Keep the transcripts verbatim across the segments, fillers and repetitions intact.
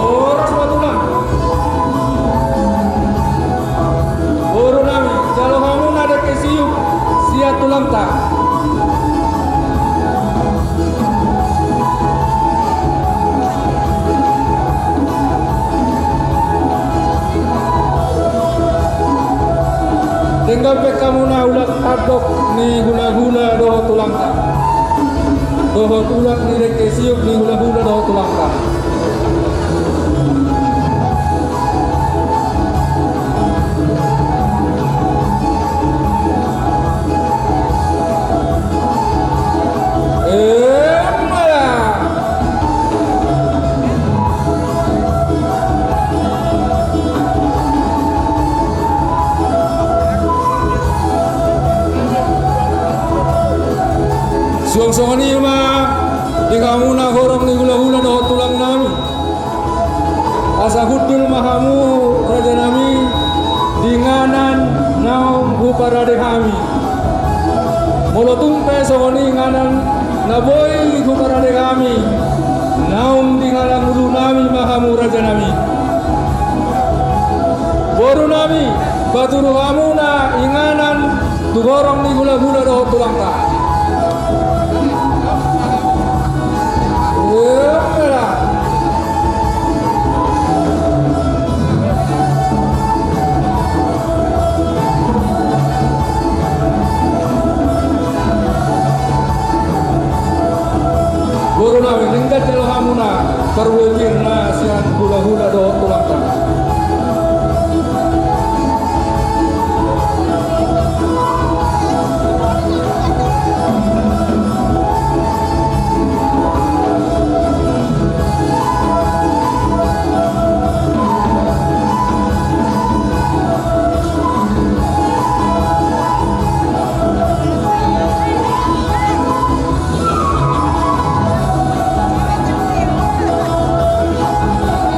Horas ma tulang. Boru nami, jalo hamu na dengke siup sian tulangta. Denggan pe hamu na ulat andok ni hulahula dohot tulangta, dohot ulat ni dengke siup ni hulahula dohot tulangta. Emma da. Suang songon i ma di hamu na horong ni hulahula dohot tulang nami. Asa hundul ma hamu raja nami di inganan naung huparade hami. Molo tung pe songon i inganan na boi huparade hami, naung di inganan ulu nami ma hamu raja nami. Boru nami, paturu hamu na inganan tu horong ni hulahula dohot tulangta. Parwekirna sian hulahula dohot tulangta.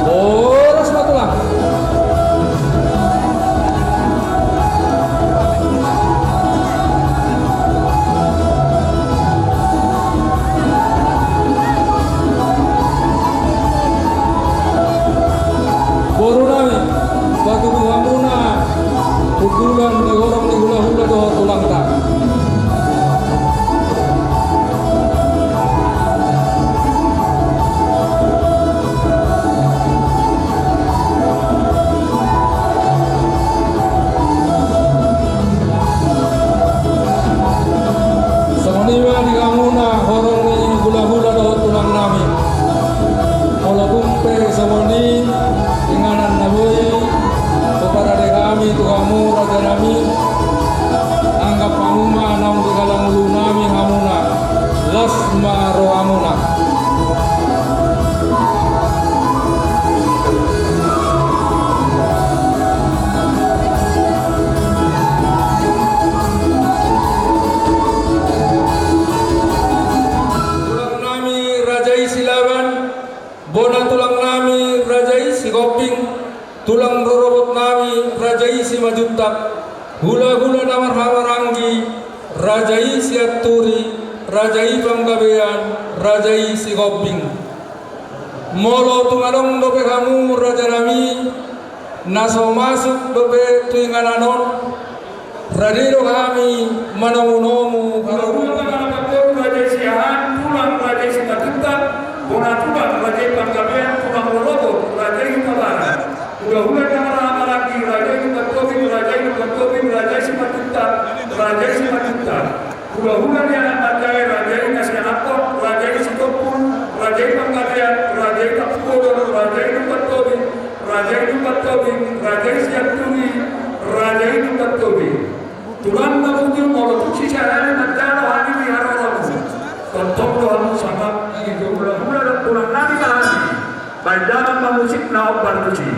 Horas ma tulang. Boru nami, patudu hamuna hundulan ni horong ni hulahula dohot tulangta. Songon i ma di hamuna horong ni hulahula dohot tulang nami. Molo tung pe songon i inganan na boi huparade hami tu hamu raja nami, anggap hamu ma naung dihalang ulu nami hamuna. Las ma rohamuna. Tulang nami raja i Silaban, bona tulang nami raja i Sihombing, tulang rorobot nami raja i Simanjuntak, hulahula na marhahamaranggi, raja i Sianturi, raja i Panggabean, raja i Sihombing. Molo tung adong dope hamu raja nami na so masuk dope tu inganan on, rade do hami manomunomu hamu. Hulahula na marhahamaranggi, raja i Siahaan, tulang raja i Simanjuntak, bona tulang raja i Panggabean, tulang rorobot raja i Hutabara, hulahula na marhahamaranggi, raja i Humpatobing, raja i Humpatobing, raja i Simanjuntak, raja i Simanjuntak, hulahula ni anak manjae, raja i Nasianakkon, raja i Sitompul, raja i Panggabean, raja i Tampubolon, raja i Humpatobing, raja i Humpatobing, raja i Sianturi, raja i Humpatobing. Tulang na bujur, molo tung sisahali manjalo hami di haroromu, tongtong do hamu sangap di hulahula dohot tulang nami, tahan hami. Baen damang ma musik na hombar tusi.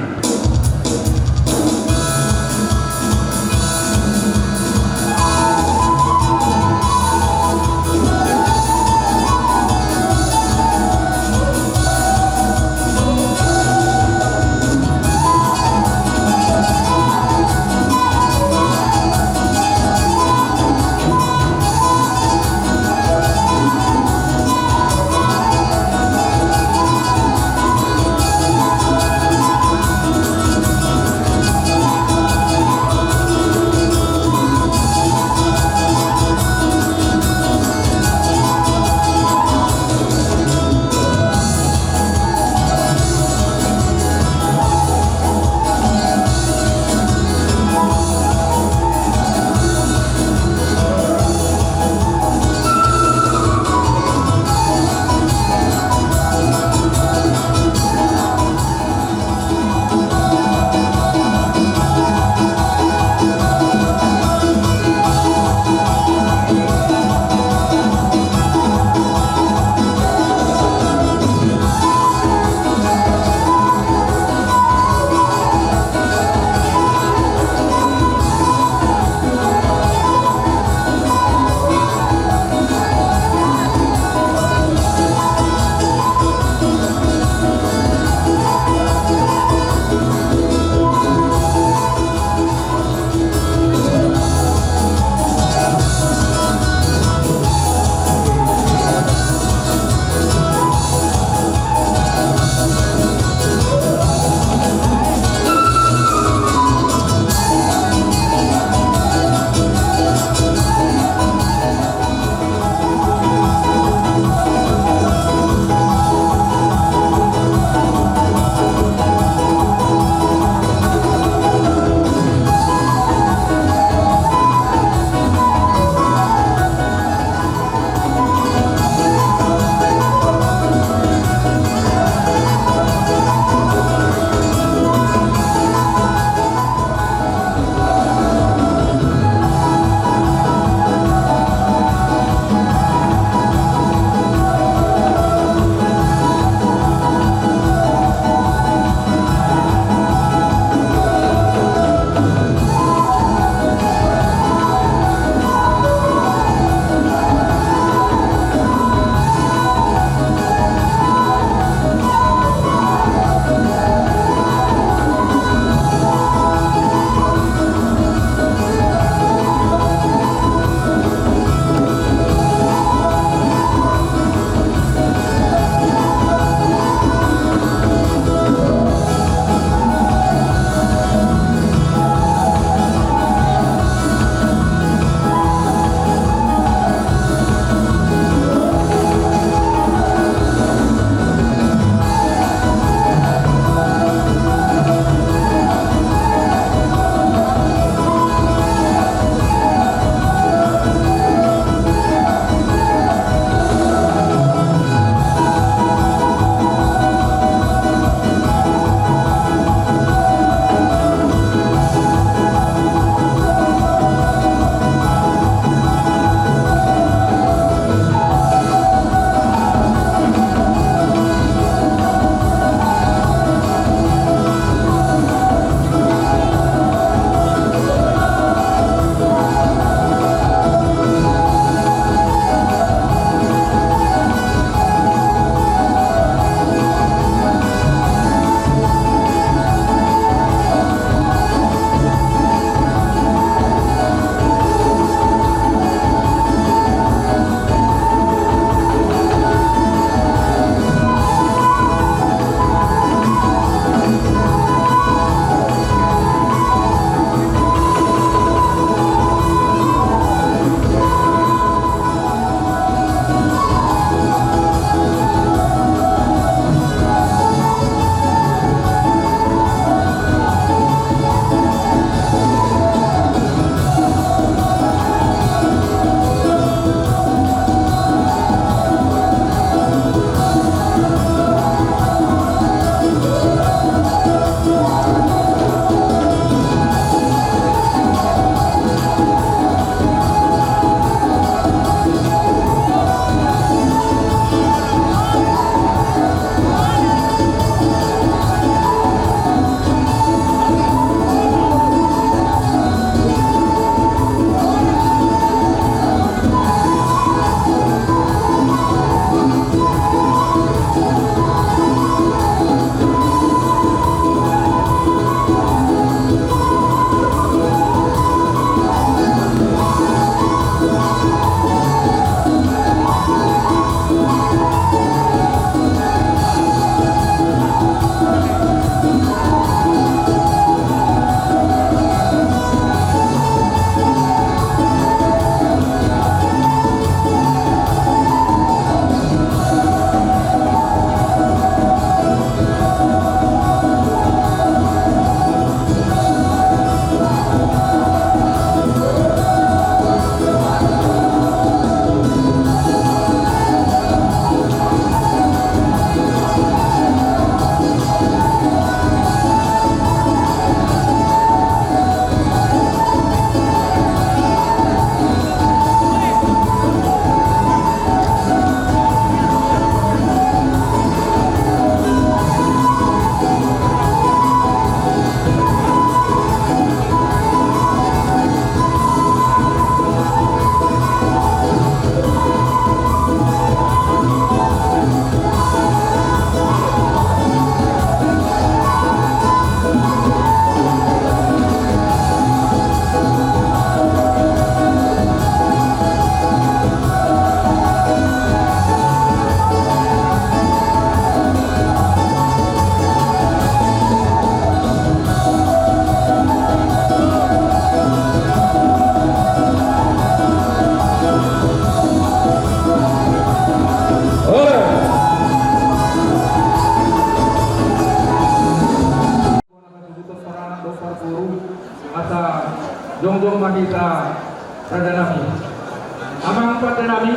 Pande nami,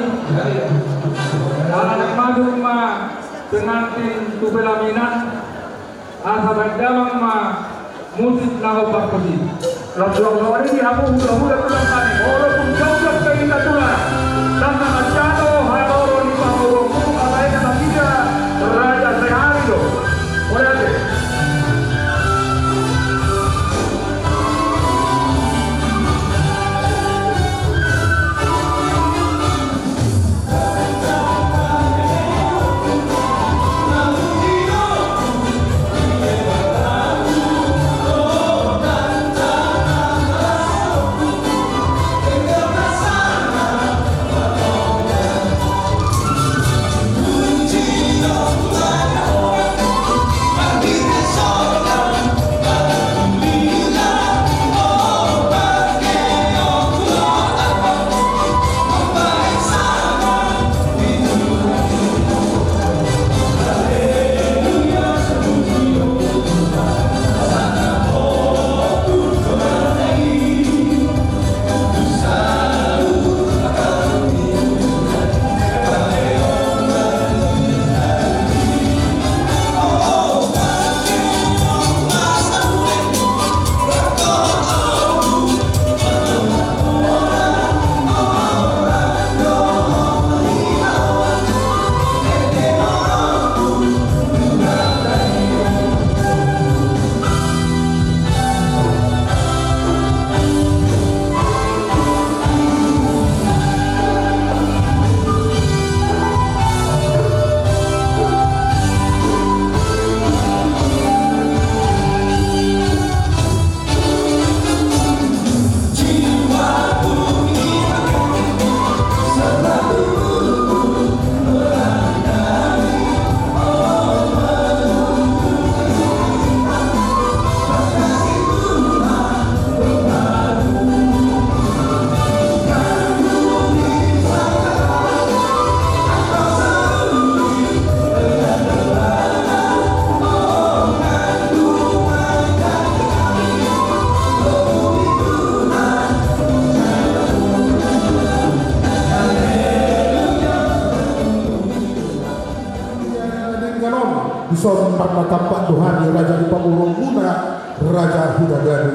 ala naeng masuk ma pengantin tu pelaminan, asa baen damang ma musik na hombar puji. Langsung songon i di hamu hulahula tulang nami, walaupun jauh-jauh pe hita tulang, ndang na manjalo haroro ni pamoruonmu, alai na mangido raja sehari do. Mauliate. Dison marnatampak do hami raja ni pamoruonmuna, Raja Hutagalu.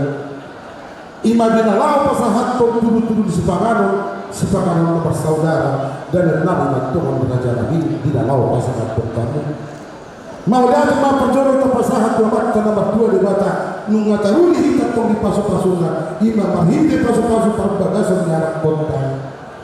I ma di na laho pasahathon tudutudu ni sipanganon, sipanganon na marsaudara, dalan nami ma antong raja nami, di na laho pasahathon hamu. Mauliate ma parjolo tapasahat tu Amanta na martua Debata, nunga taruli hita antong di pasupasuna, i ma marhite pasupasu parbagason ni anakkonta,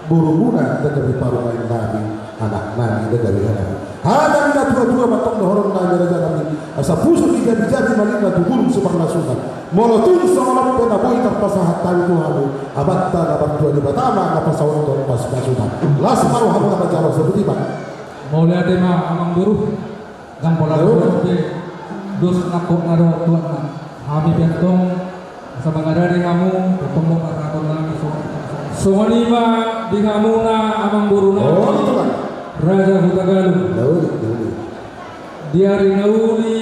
borumuna, nda gabe parumaen nami, anak nami, nda gabe anak nami. Hata ni natuatua ma antong dohonon nami raja nami, asa pusok ni jamijami ma ninna tu bulung simarnasunan. Molo tung songon on pe na boi tarpasahat hami tu hamu, Amanta na martua Debata ma na pasahathon pasupasuna. Las ma rohamuna manjalo, sahat ma. Mauliate ma amangboru. Ndang pola dohot be dos nangkok na dohot tuan na. Hami pe antong asa mangadari hamu, tongtong do pasahaton nami songon i. Songon i ma di hamuna amangboru nami, oh, Raja Hutagalu. Na uli, na uli. Di ari na uli,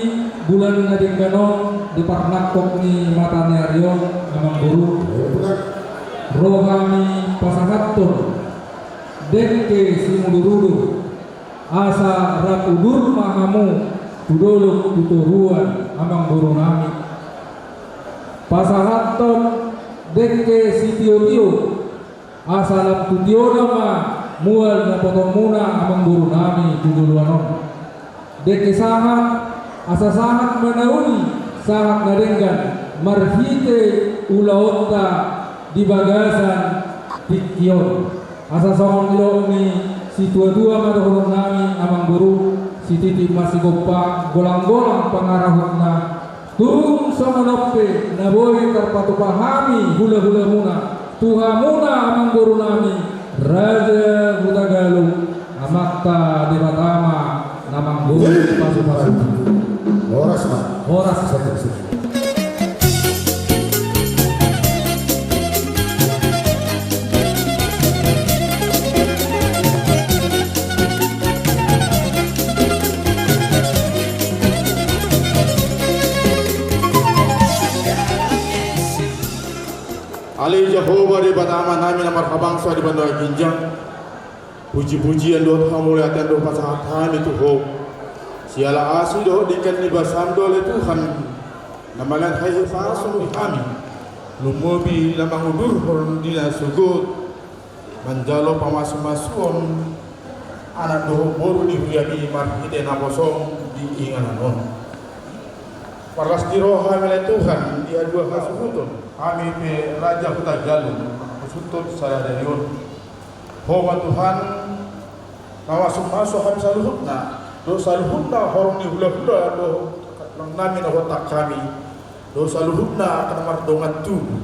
bulan na denggan on, di parnangkok ni mata ni ari on, amangboru, ro hami pasahathon dengke simudurudur. Asa rap udur ma hamu tu dolok tu toruan, amangboru nami. Pasahathon dengke sitiotio, asa lam tu tiona ma mual dapotonmuna, amangboru nami, tu joloan on. Dengke sahat, asa sahat ma na uli, sahat na denggan, marhite ulaonta di bagasan tingki on. Asa songon nidok ni situatua ma dohonon nami, amangboru, sititi ma sigompa, golanggolang pangarahutna. Tung songon on pe na boi tarpatupa hami hulahulamuna tu hamuna, amangboru nami, Raja Hutagalu, Amanta Debata ma na mangguru pasupasu. Horas ma. Horas. Ale Jahowa Debata Amanami na marhabangsa di banua ginjang, Puji-pujian dohot hamauliatean do pasahat hami tu Ho. Siala asi dohot denggan ni basam do ale Tuhan, na mangalehon hahipason di hami. Lumobi na mangudurhon di na sogot manjalo pamasumasuon anak dohot boru ni huriami marhite naposam di inganan on. Marlas ni roha hami ale Tuhan di adua hasuhuton. Hami pe Raja Hutagalung, hasuhuton sadari on. Ho ma Tuhan, na mamasu-masu hami saluhutna, dohot saluhutna horong ni hulahula dohot nami na huhatahon hami, dohot saluhutna angka na mardongan tubu.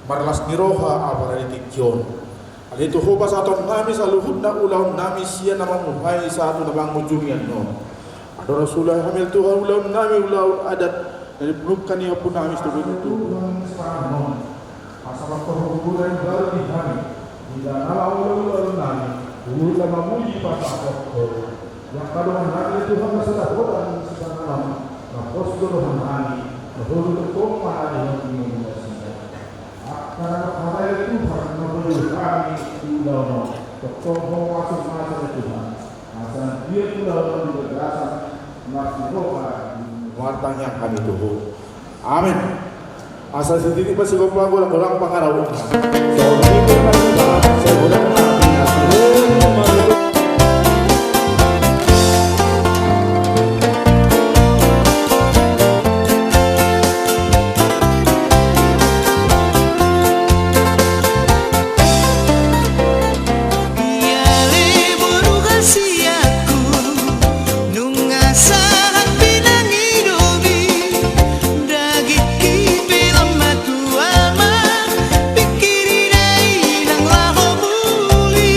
Marlas ni roha apala di tingki on. Ale Tuhan, pasahathon hami saluhutna ulaon nami sian na mamuhai sahat tu na mangujungi annon. Andorang so ulaon hami ale Tuhan, ulaon nami ulaon adat na nipulungkan ni ompu nami situtu. Asa pasahat Ho hubungan baru di hami. Di dalam ulaon nami, ulaon na mamuji pasahat Ho. Yang kadongan nami ale Tuhan na sada holan sipanganon, na pos do roha nami, na holu tongtong ma ale Tuhan di mula sida. Karena hata ale Tuhan na bojor hami di ulaon on, tongtong Ho masuk masa ale Tuhan. Asa dia ulaon on di bagasan, masuk roha. Martangiang hami tu Ho. Amin. Asa sititik ma sigompa golang-golang pangarahutna. Ia le boru hasianku, nunga sahat pinangidomi, dagingki pe lam ma tua ma, pingkiri dainang laho muli.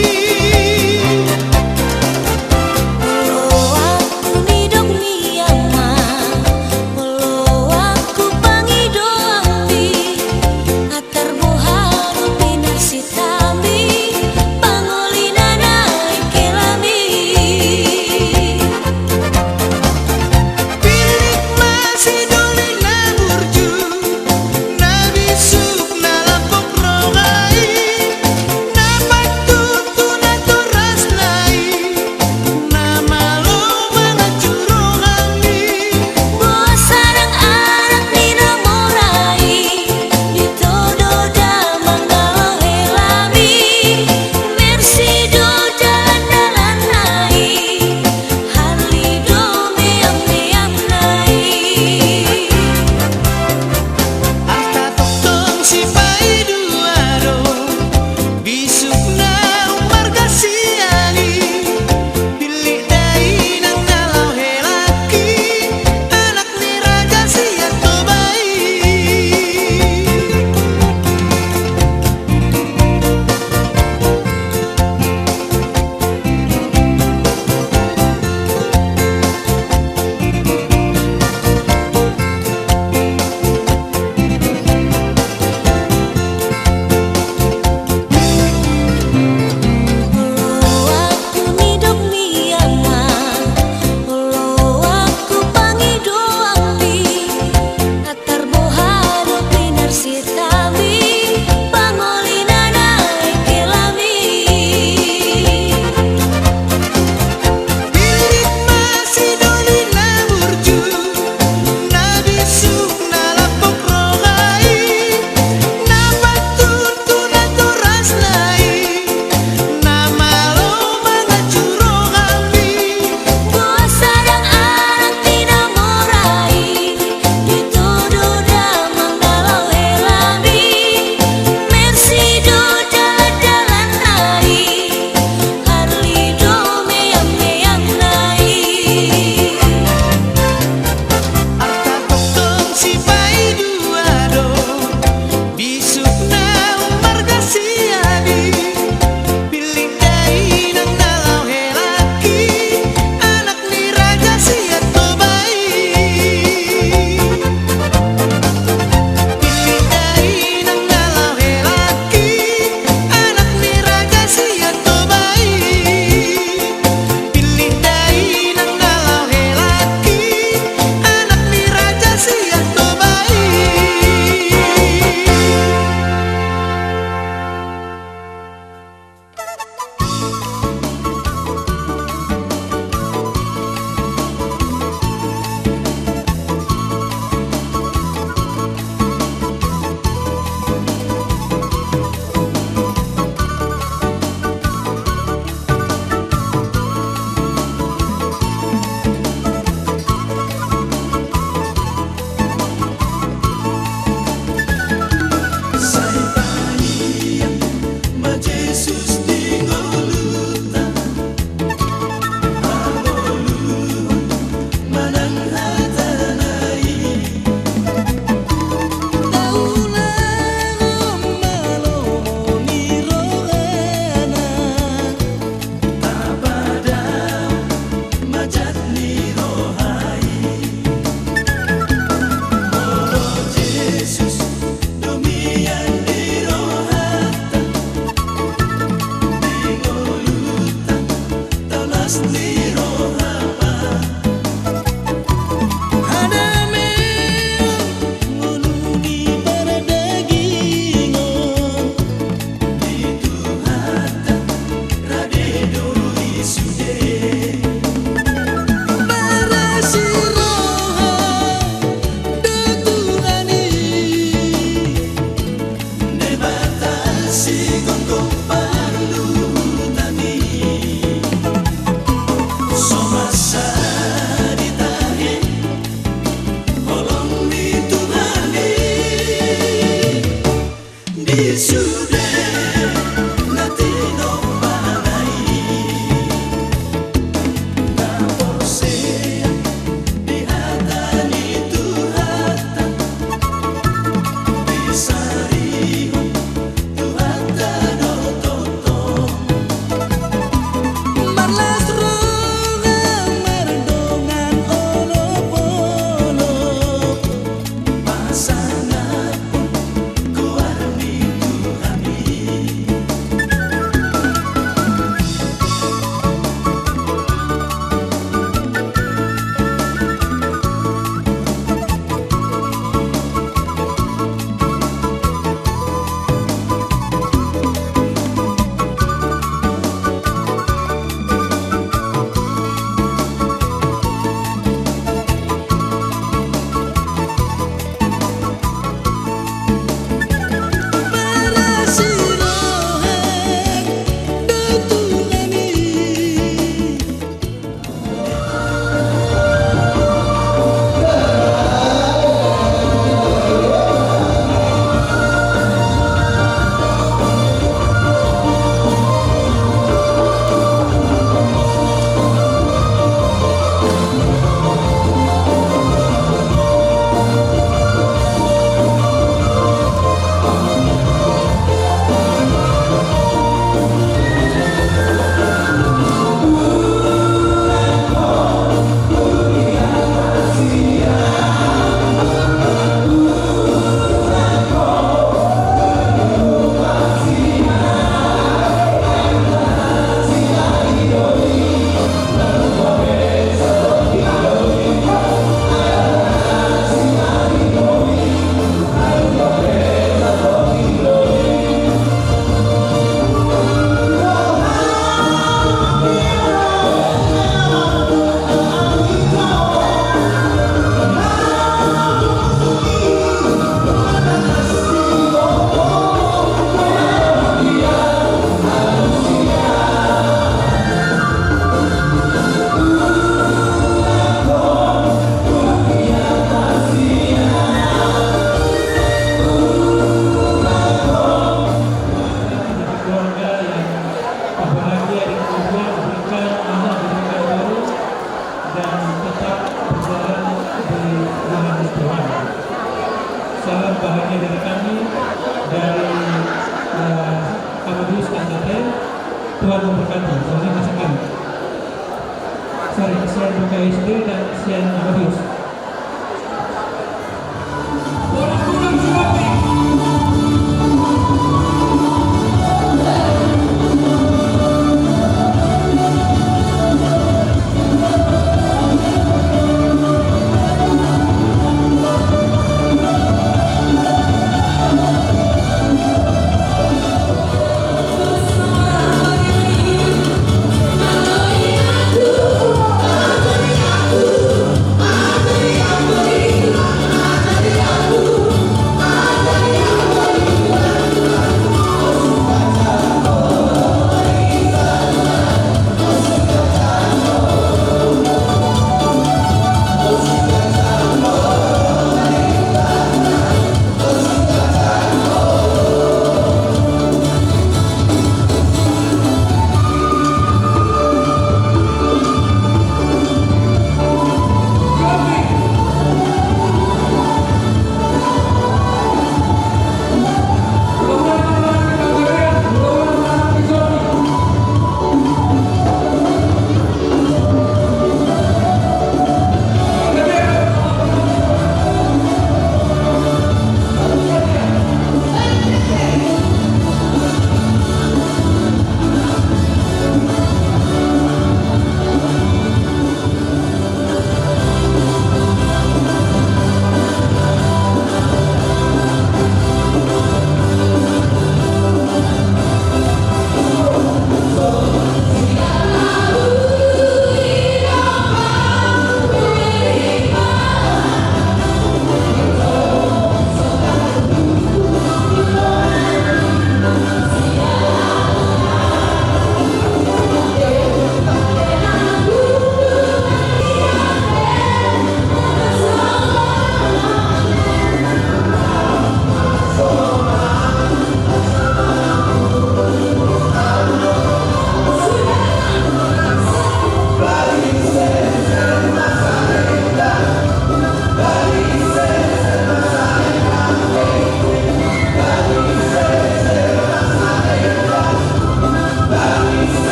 K S D dan sian Abius.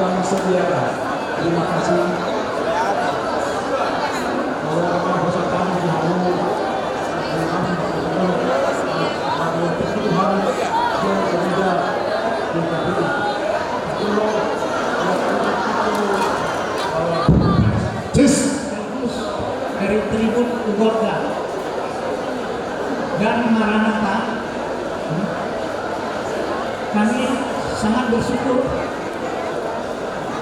Saudara, terima kasih. Sis. Dari Tribun Keluarga dan Maranatha, kami sangat bersyukur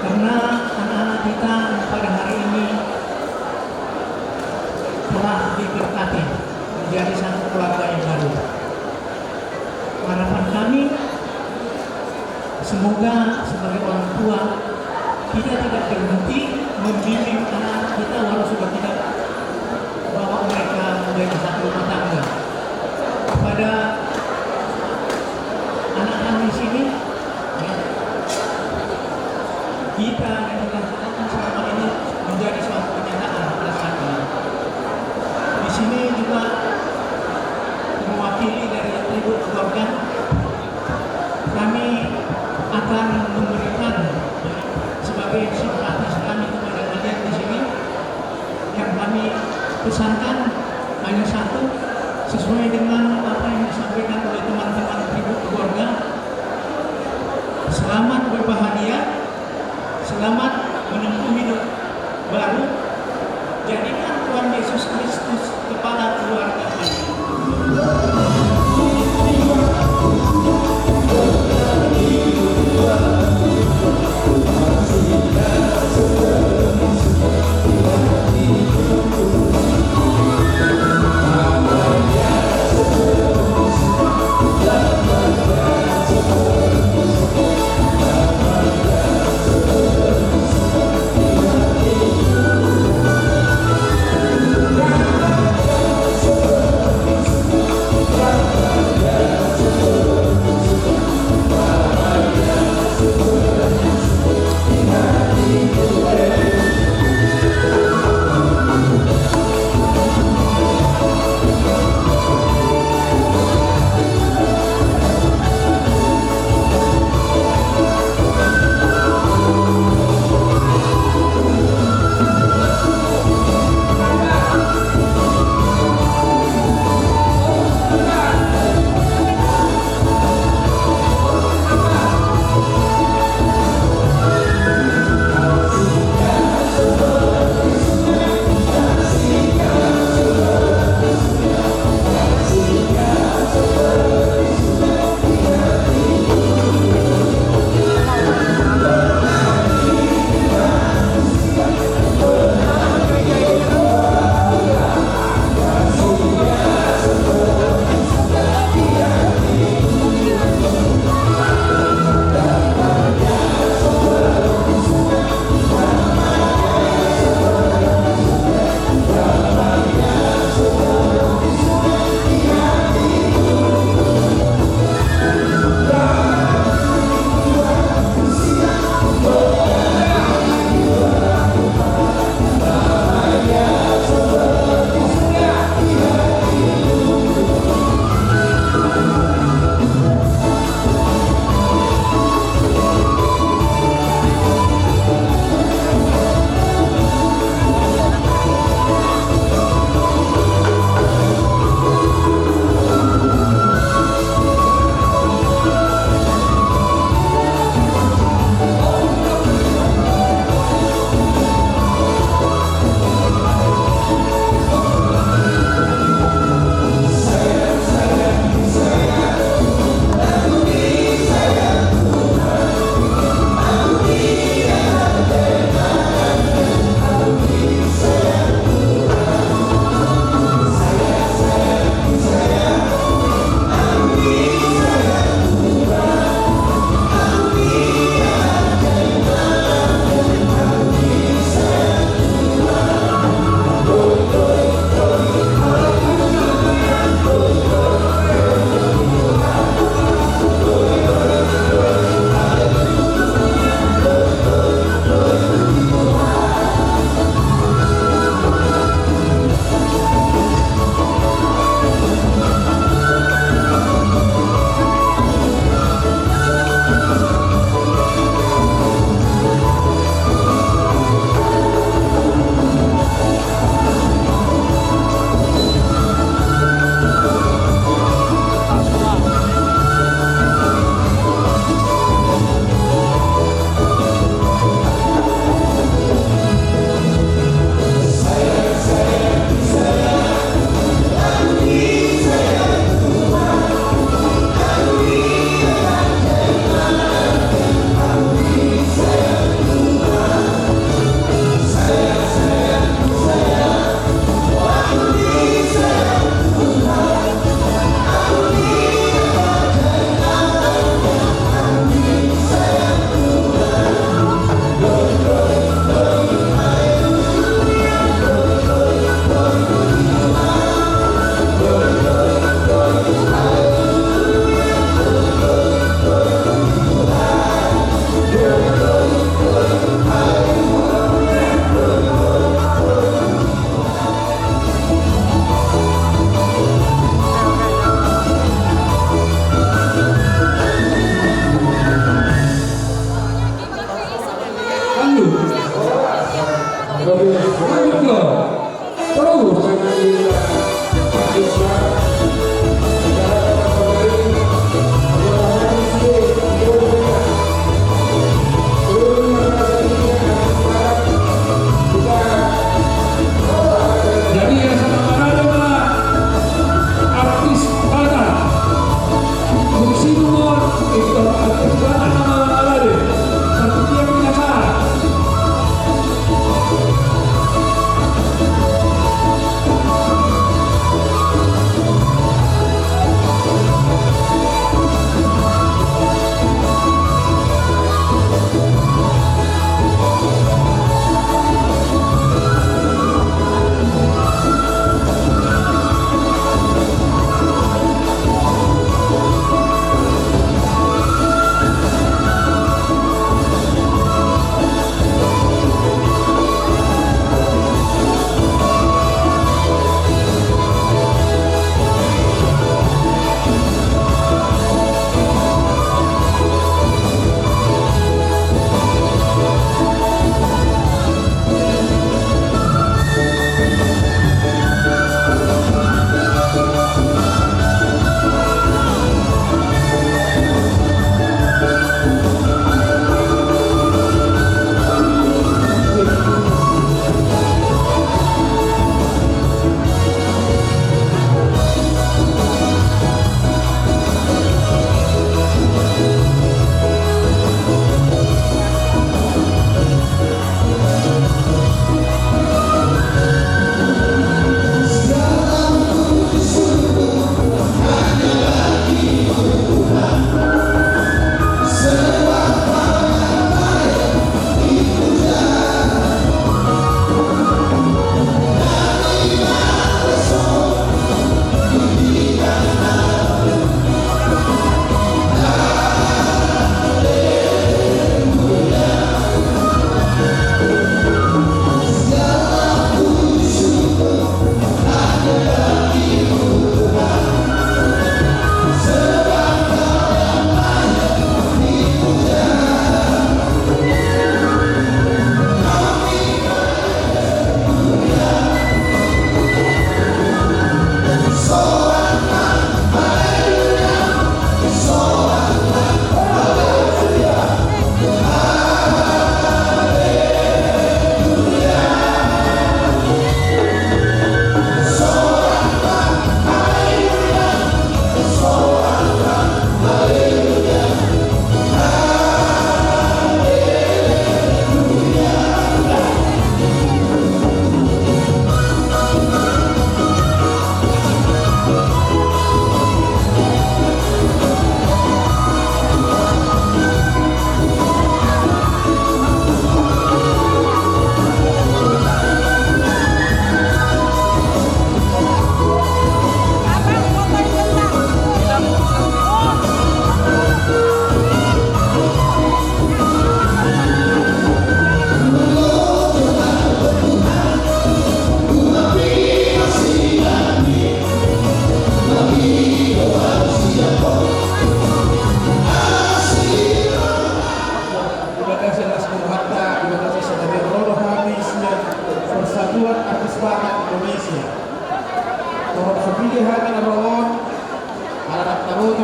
karena anak-anak kita pada hari ini telah diberkati menjadi satu keluarga yang baru. Harapan kami, semoga sebagai orang tua, kita tidak berhenti membimbing anak-anak kita walau sudah kita bawa mereka menjadi satu rumah tangga. Kepada anak kami sini, ya, kita yang kita harapkan selama ini menjadi suatu kenyataan pada saat ini. Di sini juga mewakili dari Tribun Keluarga, kami akan memberikan, ya, sebagai simpatis kami kepada kalian di sini, yang kami pesankan hanya satu, sesuai dengan apa yang disampaikan oleh teman-teman Tribun Keluarga. Selamat berbahagia, selamat menempuh hidup baru. Jadikan Tuhan Yesus Kristus kepala keluarga kalian.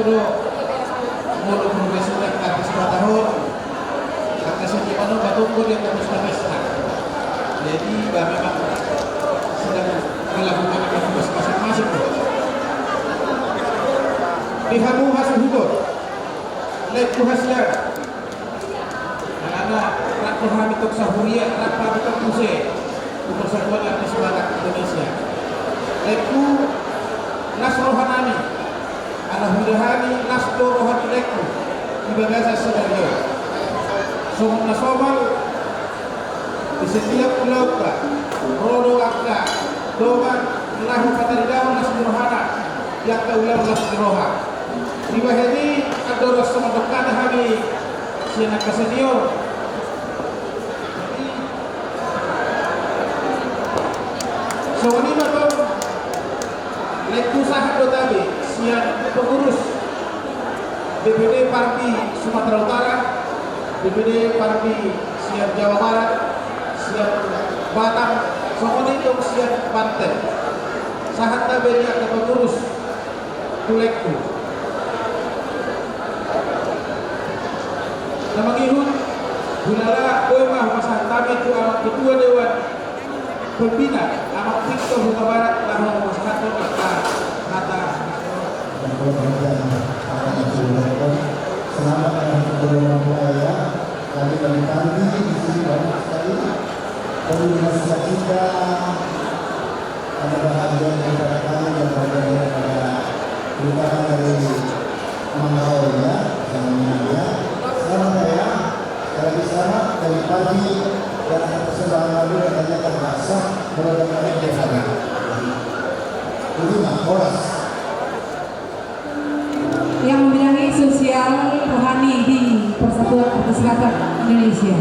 Molo profesi na artis Batak on, angka seniman on batonggo di angka pesta-pesta. Jadi, bah, memang sedang dilakukan aktivitas masing-masing, tuh. Di hamu hasuhuton, laengku hasian. Alana, rap do hami tong sahuria, rap hami tong muse tu Persatuan Artis Batak Indonesia. Laengku, las rohanami, ala huida hami, las do roha ni laengku di bagasan sadari on. Songon na somal, di setiap ulaonta, ro do angka dongan laho pataridahon las ni rohana di angka ulaon las ni roha. Dibahen i, andorang so mandok hata hami sian angka senior. Songon i ma tong, laengku sahat do tabe sian pengurus D P D Parvi Sumatera Utara, D P D Parvi sian Jawa Barat, sian Batam, songon i tong sian Banten. Sahat tabe di angka pengurus tu laengku. Na mangihut, hulala boi ma hupasahat hami tu amang ketua dewan pembina, amang Victor Hutabarat, laho pasahathon angka hata. Selamat hari kemerdekaan ya. Kami dari Parvi di sini banyak sekali. Pemirsa kita ada bahagia daripada kami dan bahagia daripada terutama dari Mang Raul ya, sama ya. Selamat ya. Sekali lagi selamat dari Parvi dan atas persembahan lagu katanya terpaksa berada di sana. Terima, horas. Yang membidangi sosial rohani di Persatuan Artis Batak Indonesia.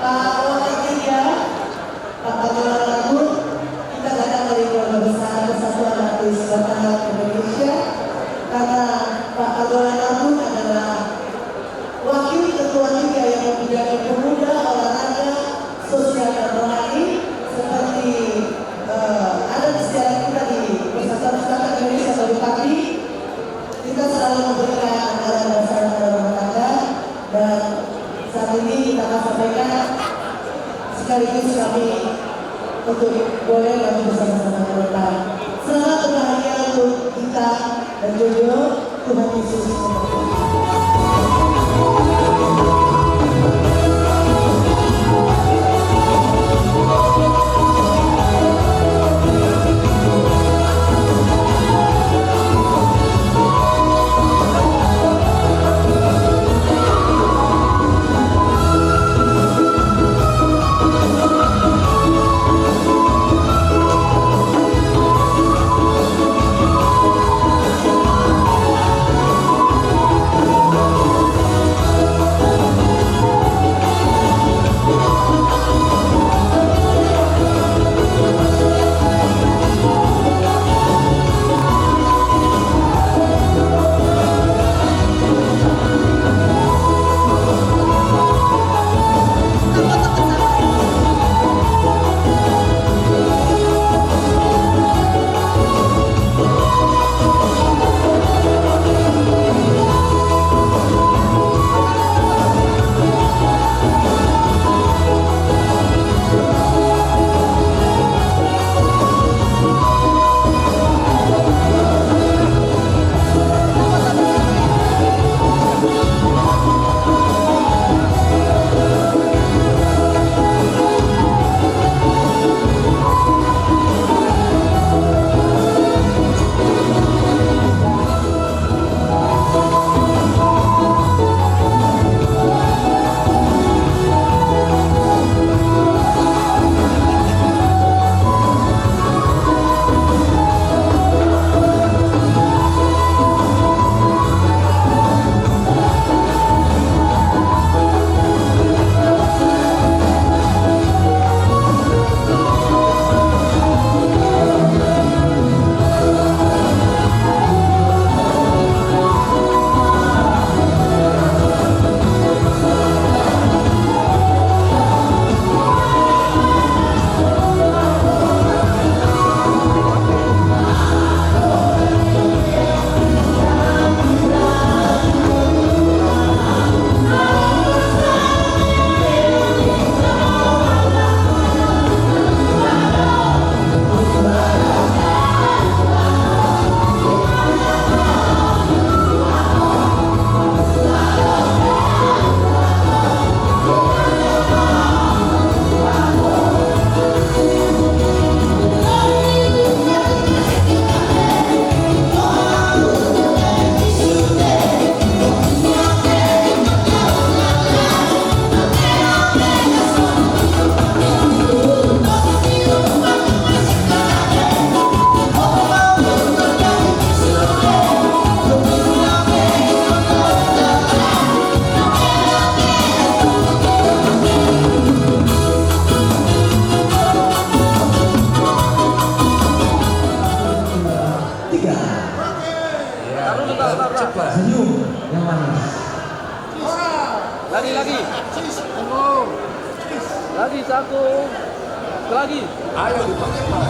Pak Wawan Ida, Pak Panggolan Agung, kita datang dari keluarga besar Persatuan Artis Batak Indonesia. Karena Pak Panggolan Agung adalah wakil ketua tiga yang membidangi pemuda, olahraga, sosial, dan rohani, seperti, eh, adat istiadat kita di Persatuan Artis Batak Indonesia, Pak Bupati. Kita selalu memberikan anggaran dasar anggaran rumah tangga, dan saat ini kita akan sampaikan sekaligus kami untuk boleh maju bersama-sama ke depan. Selamat berbahagia. Kita berjodoh, Tuhan Yesus memberkati. Tiga. Senyum yang manis. Lagi, lagi. Lagi satu. Lagi. Ayo, dipakai, Pak.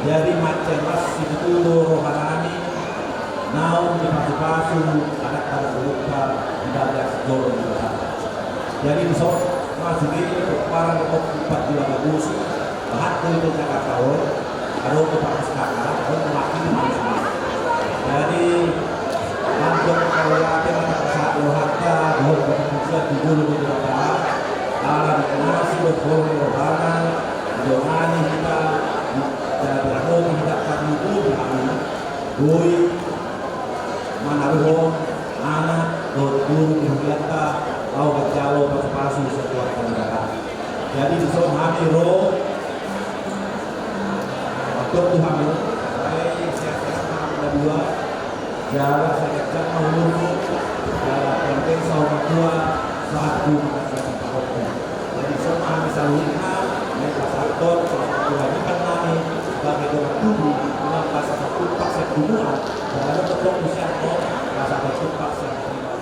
Jadi mansai las situtu do rohanami naung dipasupasu anak-anak boruta di bagas joro ni Debata. Jadi dison ma sude pomparan di Kompak di Bagabusi, bahat do di Jakarta on, adong di Pakas Kakak, on mewakili manusia. Jadi mandok mauliate ma tapasahat rohanta dohot pujian tu jolo ni Debata, ala ni na sidok holong ni rohana didongani hita, jadi berarti hita tarlumobi hami boi manaruhon anak dohot boru di hurianta laho manjalo pasupasu sian Tuhanta Debata. Jadi dison hami ro mandok tu hamu, sai sehat-sehat ma hamu na dua, jala sai ganjang ma umurmu, jala penting saur matua sahat tu mangkasihani pahomu. Jadi dison ma hami saluhutna, naeng pasahathon kewajiban nami sebagai dongan tubu, imam basa satumpak sian tubuan, jala dohot tong sian tong basa satumpak sian tubuan.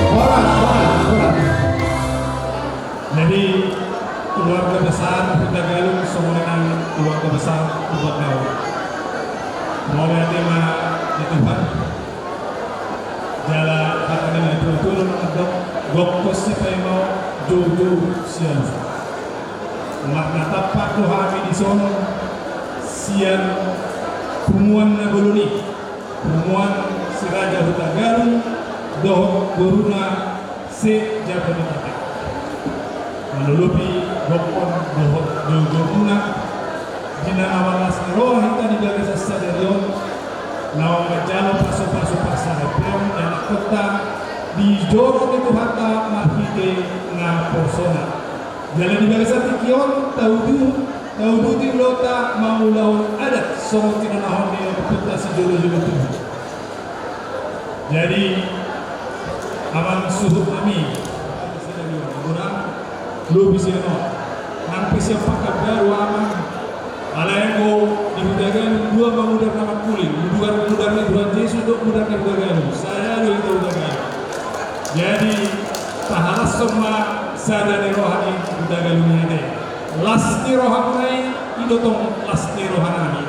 Horas, horas, horas. Jadi keluarga besar Hutagalung songon i nang keluarga besar Tuan Gau. Mauliate ma di Tuhan. Jala hata ni natuatua do na mandok, gokhon sipaimao, joujou sialusan. Marnatampak do hami dison sian punguan na bolon i, punguan Si Raja Hutagalung dohot boruna Si Jabodetabek. Manulupi gokhon dohot joujoumuna, di na marlas ni roha hita di bagasan sadari on, laho manjalo pasupasu parsaripeon ni anakkonta di joro ni Tuhanta marhite naposona. Jala di bagasan tingki on taudu, tauduti ulaonta mangulahon adat songon tinonahon ni ompunta sijolojolo tubu. Jadi amang suhut nami, lobi sian on, nang pe sian Pakanbaru amang, alai anggo di Hutagalung dua ma mudar na mangkuling, mudar, mudar ni Tuhan Jesus dohot mudar ni Hutagalung, sada do hita Hutagalung. Jadi, tahalashon ma sada ni roha ni Huta Galung i ate. Las ni rohamuna i, i do tong las ni rohanami.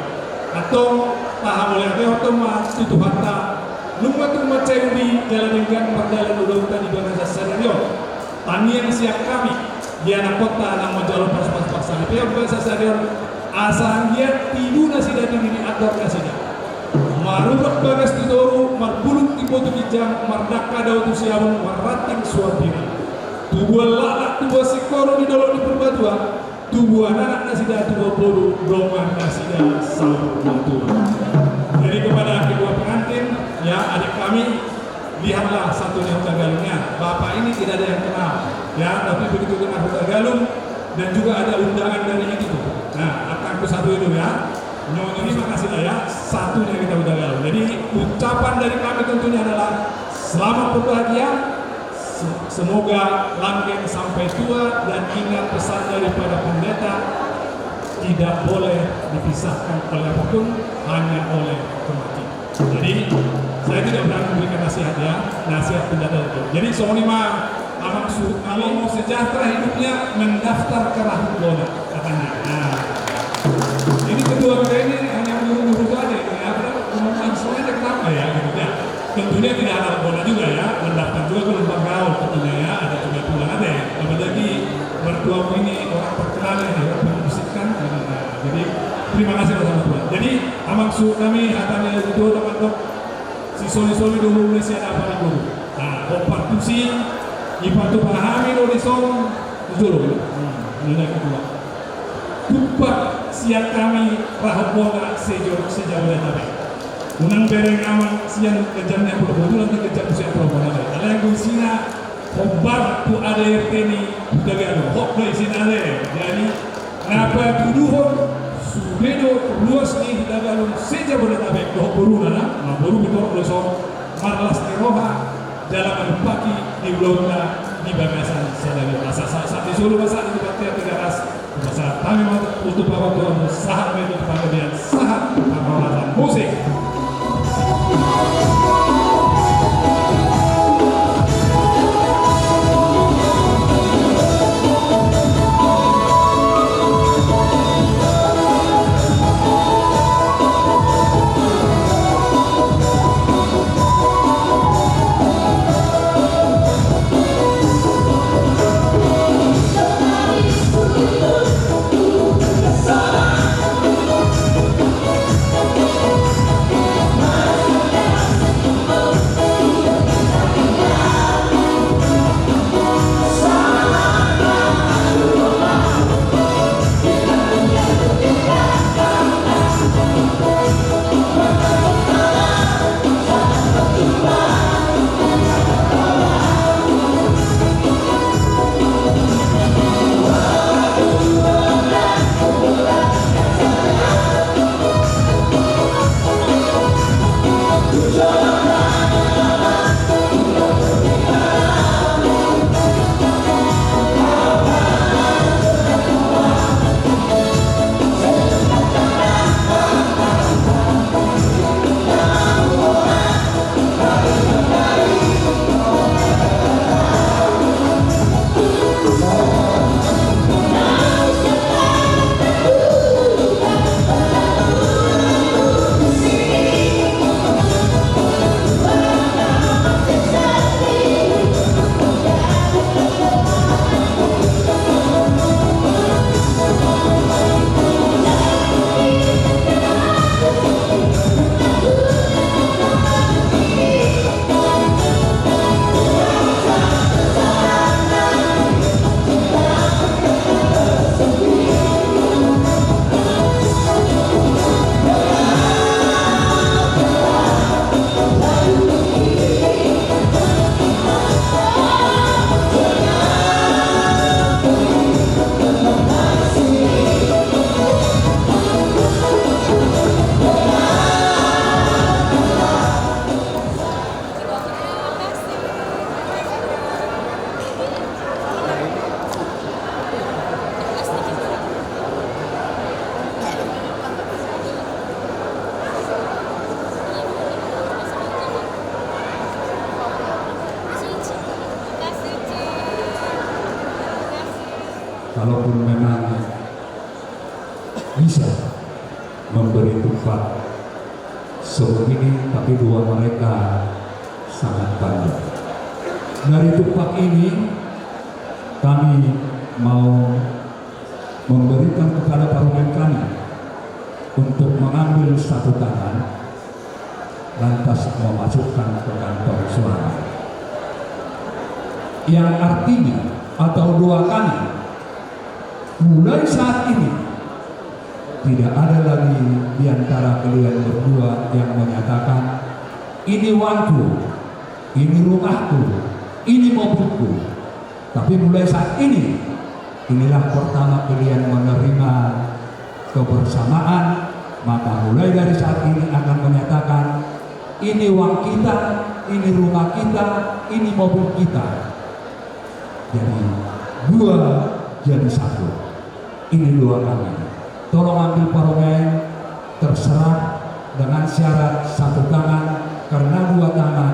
Antong, tahamauliatehon ma tu Tuhanta, nunga tung mansai uli jala denggan mardalan ulaonta di bagasan sadari on. Tangiang sian hami, di anakhonta na manjalo pasupasu parsaripeon bagasan sadari on, asa anggiat tibu nasida di diri andor nasida. Marurat bagas tu toru, marbulung di potu ginjang, mardangka dao tu siamun, marranting suan pira. Tubuan laklak, tubuan singkoru di dolok ni Purbatua, tubuan anak nasida, tubuan boru, dongan nasida saur matua. Jadi kepada kedua pengantin, ya, adik kami, lihatlah satu ni Huta Galungnya. Bapak ini tidak ada yang kenal, ya, tapi begitu dengar Huta Galung dan juga ada undangan dari itu tuh. Nah, angkangku satu itu ya. Nyonya, terima kasih lah ya, satunya kita Huta Galung. Jadi ucapan dari kami tentunya adalah selamat berbahagia, se- semoga langgeng sampai tua, dan ingat pesan daripada pendeta, tidak boleh dipisahkan oleh apapun, hanya oleh kematian. Jadi, saya tidak berani memberikan nasihat ya, nasihat pendeta itu. Jadi, songon i ma, amang suhut nami, mau sejahtera hidupnya, mendaftar ke Rahut Bona, katanya. Nah, ini kedua kita ini hanya menyuruh-nyuruh saja ini, ya, padahal ngomong langsung aja kenapa ya, gitu ya. Tentunya tidak ada bona juga ya, mendaftar juga ke Lumban Gaol tentunya ya, ada juga tulang ada ya. Apalagi mertuamu ini orang terkenal ya, orang pemusik kan. Nah, jadi, terima kasih sama Tuhan. Jadi, amang suhut nami, hata ni na tuatua, na mandok, sisoli-soli do umur ni sian anak ni boru. Nah, hombar tusi, dipatupa hami do dison, di jolo. Hmm, ini lagi dua. Tumpak sian hami Rahut Bona se-Jabodetabek. Unang bereng amang sian ganjang ni Pulo Botulan, ganjang sian Pulo Bona. Alai anggo isina hombar tu A D R T ni Huta Galung, hot do isina ale. Jadi, na patuduhon, sude do ruas ni Huta Galung se-Jabodetabek dohot boruna, na mamboru, pintor do dison, marlas ni roha jala manumpahi di ulaonta di bagasan sadari on. Asa sahat-sahat ni solu ma sahat ni Tigaras, pasahat hami ma tu Tuhan, sahat ma i tu panggabean, sahat parhorasan. Musik. Walaupun memang bisa memberi tumpak sebegini, tapi doa mereka sangat banyak. Dari tumpak ini, kami mau memberikan kepada parumaen kami untuk mengambil satu tangan, lantas memasukkan ke kantong suara. Yang artinya atau doa kami, mulai saat ini tidak ada lagi di antara kalian berdua yang menyatakan, "Ini uangku, ini rumahku, ini mobilku." Tapi mulai saat ini, inilah pertama kalian menerima kebersamaan, maka mulai dari saat ini akan menyatakan, "Ini uang kita, ini rumah kita, ini mobil kita." Jadi, dua jadi satu. Ini doa kami. Tolong ambil parumaen, terserah, dengan syarat satu tangan, karena dua tangan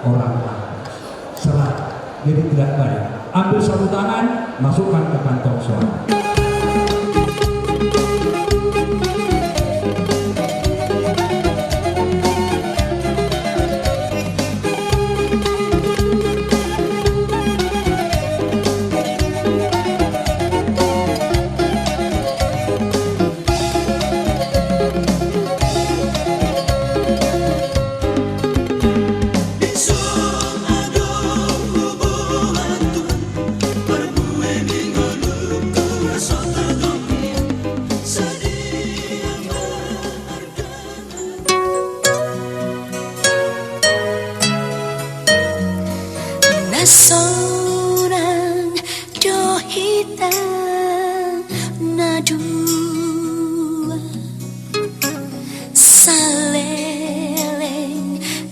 orang lain. Serah, jadi tidak baik. Ambil satu tangan, masukkan ke kantong suara. Na sonang do hita na dua, saleleng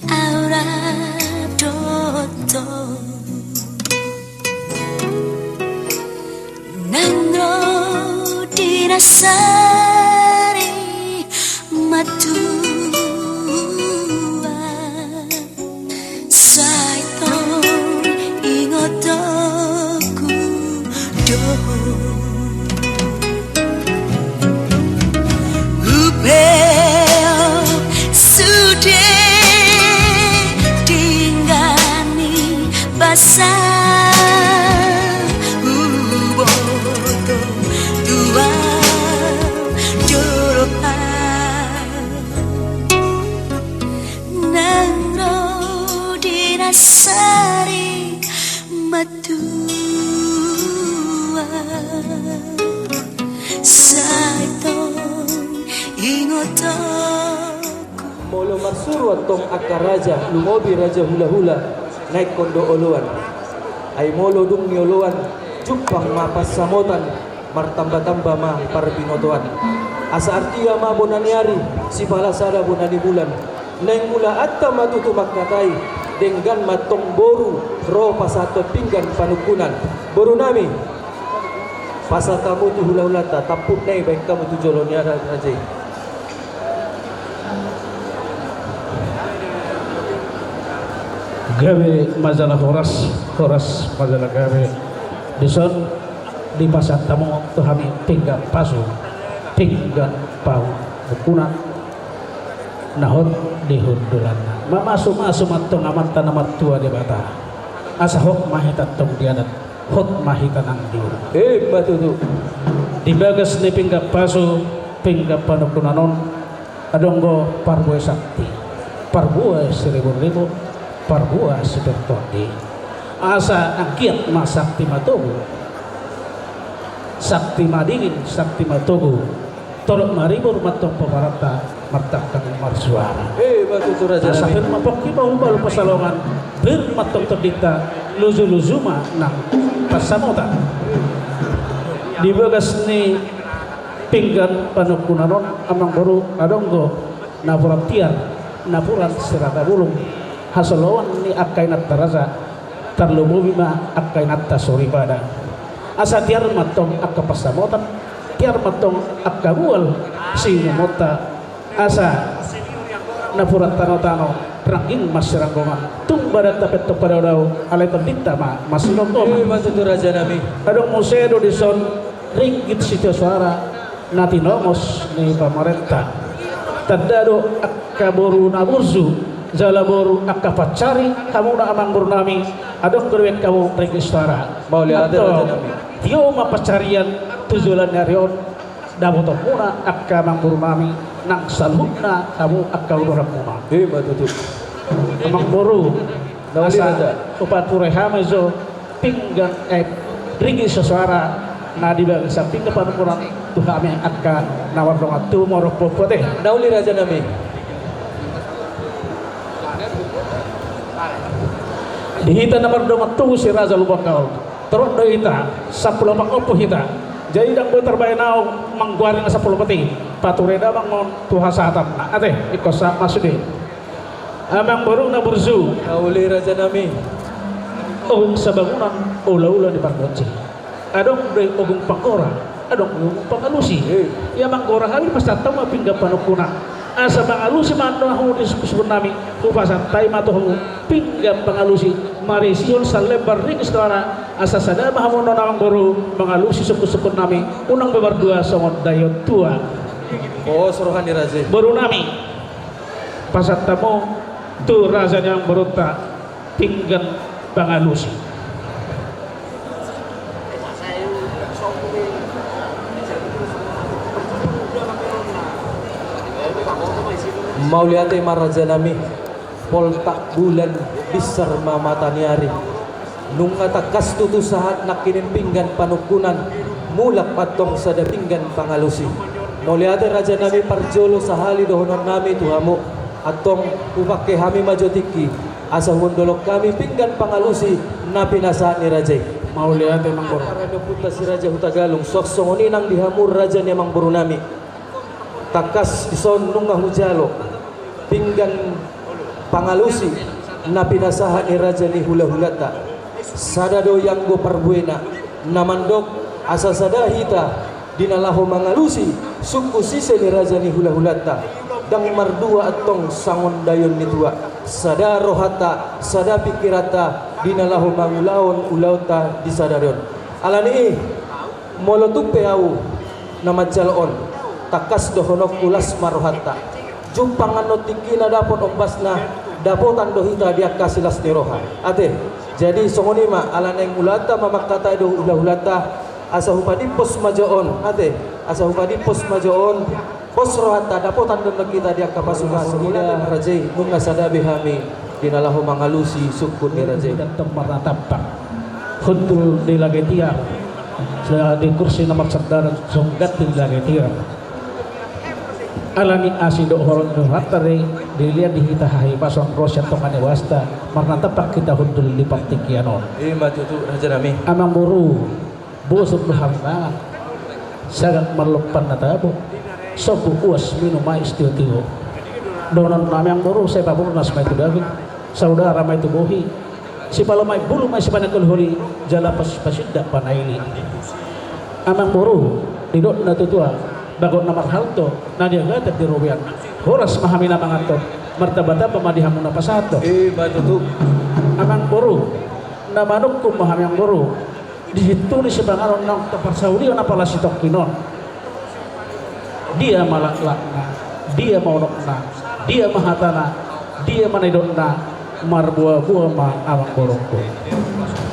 au rap dohot ho. Nang ro di na sari matua, sai tong ingotonku do ho. Hupeop sude denggan ni basa, huboto tu au do roham. Nang ro di na sari matua, sai tong ingotonku. Molo marsuru antong angka raja, lumobi raja hulahula, na ingkon do oloan. Ai molo dung nioloan, jumpang ma pansamotan, martambatamba ma parbinotoan. Asa artia ma bona ni ari, sipala sada bona ni bulan. Naeng mulaanta ma tutu mangkatai, denggan ma antong boru ro pasahathon pinggan panungkunan. Borunami, pasahat hamu tu hulahulanta, tampukna i baen hamu tu jolo ni raja i. Gabe ma jala horas, horas ma jala gabe. Dison dipasahat hamu tu hami pinggan pasu, pinggan panungkunan na hot di hundulanna. Mamasumasu ma antong Amanta na martua Debata, asa hot ma hita antong di adat, hot ma hita nang di ulu. Emma tutu. Di bagas ni pinggan pasu, pinggan panungkunan on, adong do parbue sakti, parbue siriburribur, parbue sipirtondi. Asa anggiat ma sakti matogu, sakti madingin, sakti matogu, torop maribur ma antong pomparanna, martangkang marsuara. Emma tutu, raja nami. Asa pir ma pongki, bahul-bahul pansalongan, pir ma antong tondinta, luju-luju ma nang pansamotan. Di bagas ni pinggan panungkunan on, amang boru, adong do napuran tiar, napuran sirata bulung, hasoloan ni angka inanta raja, tarlumobi ma angka inanta soripada. Asa tiar ma antong angka pansamotan, tiar ma antong angka mual siunumonta, asa napuran tano-tano, Rangging masiranggongan, tung badan ta pe tong padao-dao, alai tondinta ma masiranggongan. Ima tutu raja nami. Adong muse do dison ringgit sitio soara na tinongos ni pamarenta. Tanda do angka boru na burju jala boru angka pansari hamuna amang boru nami. Adong do dibaen hamu ringgit soara. Mauliate raja nami. Tio ma pansarian tu joloan ni ari on. Dapotonmuna angka amang boru nami nang saluhutna hamu angka uduranmuna. Ima tutu. Amang boru, asa hupature hami jo pinggan, eh, ringgit so soara na di bagasan pinggan panungkunan tu hami angka na mardongan tubu marompuompu ate. Na uli raja nami. Di hita na mardongan tubu si Raja Lumbangaol. Torop do hita, sampulu opat ompu hita. Jadi ndang boi tarbaen ahu manggoari na sampulu opat i. Pature damang on tu hasahatanna. Ate, ingkon sahat ma sude. Amang boru na burju. Na uli raja nami. Ogung sabangunan, ulaula ni pargonsi. Adong do ogung panggora, adong do ogung pangalusi. Ia manggora hami pasahat hamu ma pinggan panungkunan. Asa mangalusi ma annon hamu di suksukun nami. Hupasahat hami ma tu hamu pinggan pangalusi. Marisihon salembar ringgit soara, asa sada ma hamu annon amang boru mangalusi suksukun nami, unang be mardua songon daion tua. Pos roha ni raja i. Boru nami, pasahat hamu tu raja ni amang borunta pinggan pangalusi. Mauliate ma raja nami. Poltak bulan, binsar ma mata ni ari. Nunga tangkas tutu sahat nangkining pinggan panungkunan, mulak ma antong sada pinggan pangalusi. Mauliate raja nami, parjolo sahali dohonon nami tu hamu, antong hupangke hami ma jo tingki asa huondolhon hami pinggan pangalusi na pinasahat ni raja i. Mauliate amang boru. Raja Ompunta Si Raja Hutagalung, songon i nang di hamu raja ni amang boru nami. Tangkas dison nunga hujalo pinggan pangalusi na pinasahat ni raja ni hulahulanta. Sada do i anggo parbuena na mandok asa sada hita di na laho mangalusi sungkun sise ni raja ni hulahulanta. Ndang mardua antong songon daion ni tua. Sada rohanta, sada pingkiranta di na laho mangulahon ulaonta di sadari on. Alani i, molo tung pe ahu na manjalo on, tangkas dohononku las ma rohanta. Jumpang annon tingkina dapot ombasna, dapotan do hita di angka silas ni roha. Ate, jadi songon i ma, ala naeng ulaonta ma mangkatai do hulahulanta, asa hupadimpos ma jo on, ate, asa hupadimpos ma jo on, pos rohanta, dapotan do annon hita di angka pasupasu. Raja i, nunga sada be hami di na laho mangalusi sungkun ni raja i. Antong marnatampak hundul di lage tiar, di kursi na marsandaran songon ganti di lage tiar. Alani asi dohot holong ni rohanta do i, dilehon di hita hahipason ro sian tonga ni basanta, marnatampak hita hundul di partingkian on. Ima tutu, raja nami. Amangboru, bosur do harinangan, sagat marlompan na tabo, sombu uas minum aek sitiotio. Dohonon nami amangboru, sai pabornas ma i tu daging, saudara ma i tu bohi, sipalom aek bulu ma i sipanangkol holi, jala pas-, pasindak panaili. Amangboru, didok na tuatua, bagot na marhalto, na niagatan di robean. Horas ma hami na manganhon, martambatamba ma di hamu na pasahathon. Ima tutu. Amangboru, na manungkun ma hami amangboru. Di situtu ni sipanganon naung taparsaulian apala sitongkin on. Dia ma laklakna, dia ma unokna, dia ma hatana, dia ma nidokna, marboaboa ma amangborungku.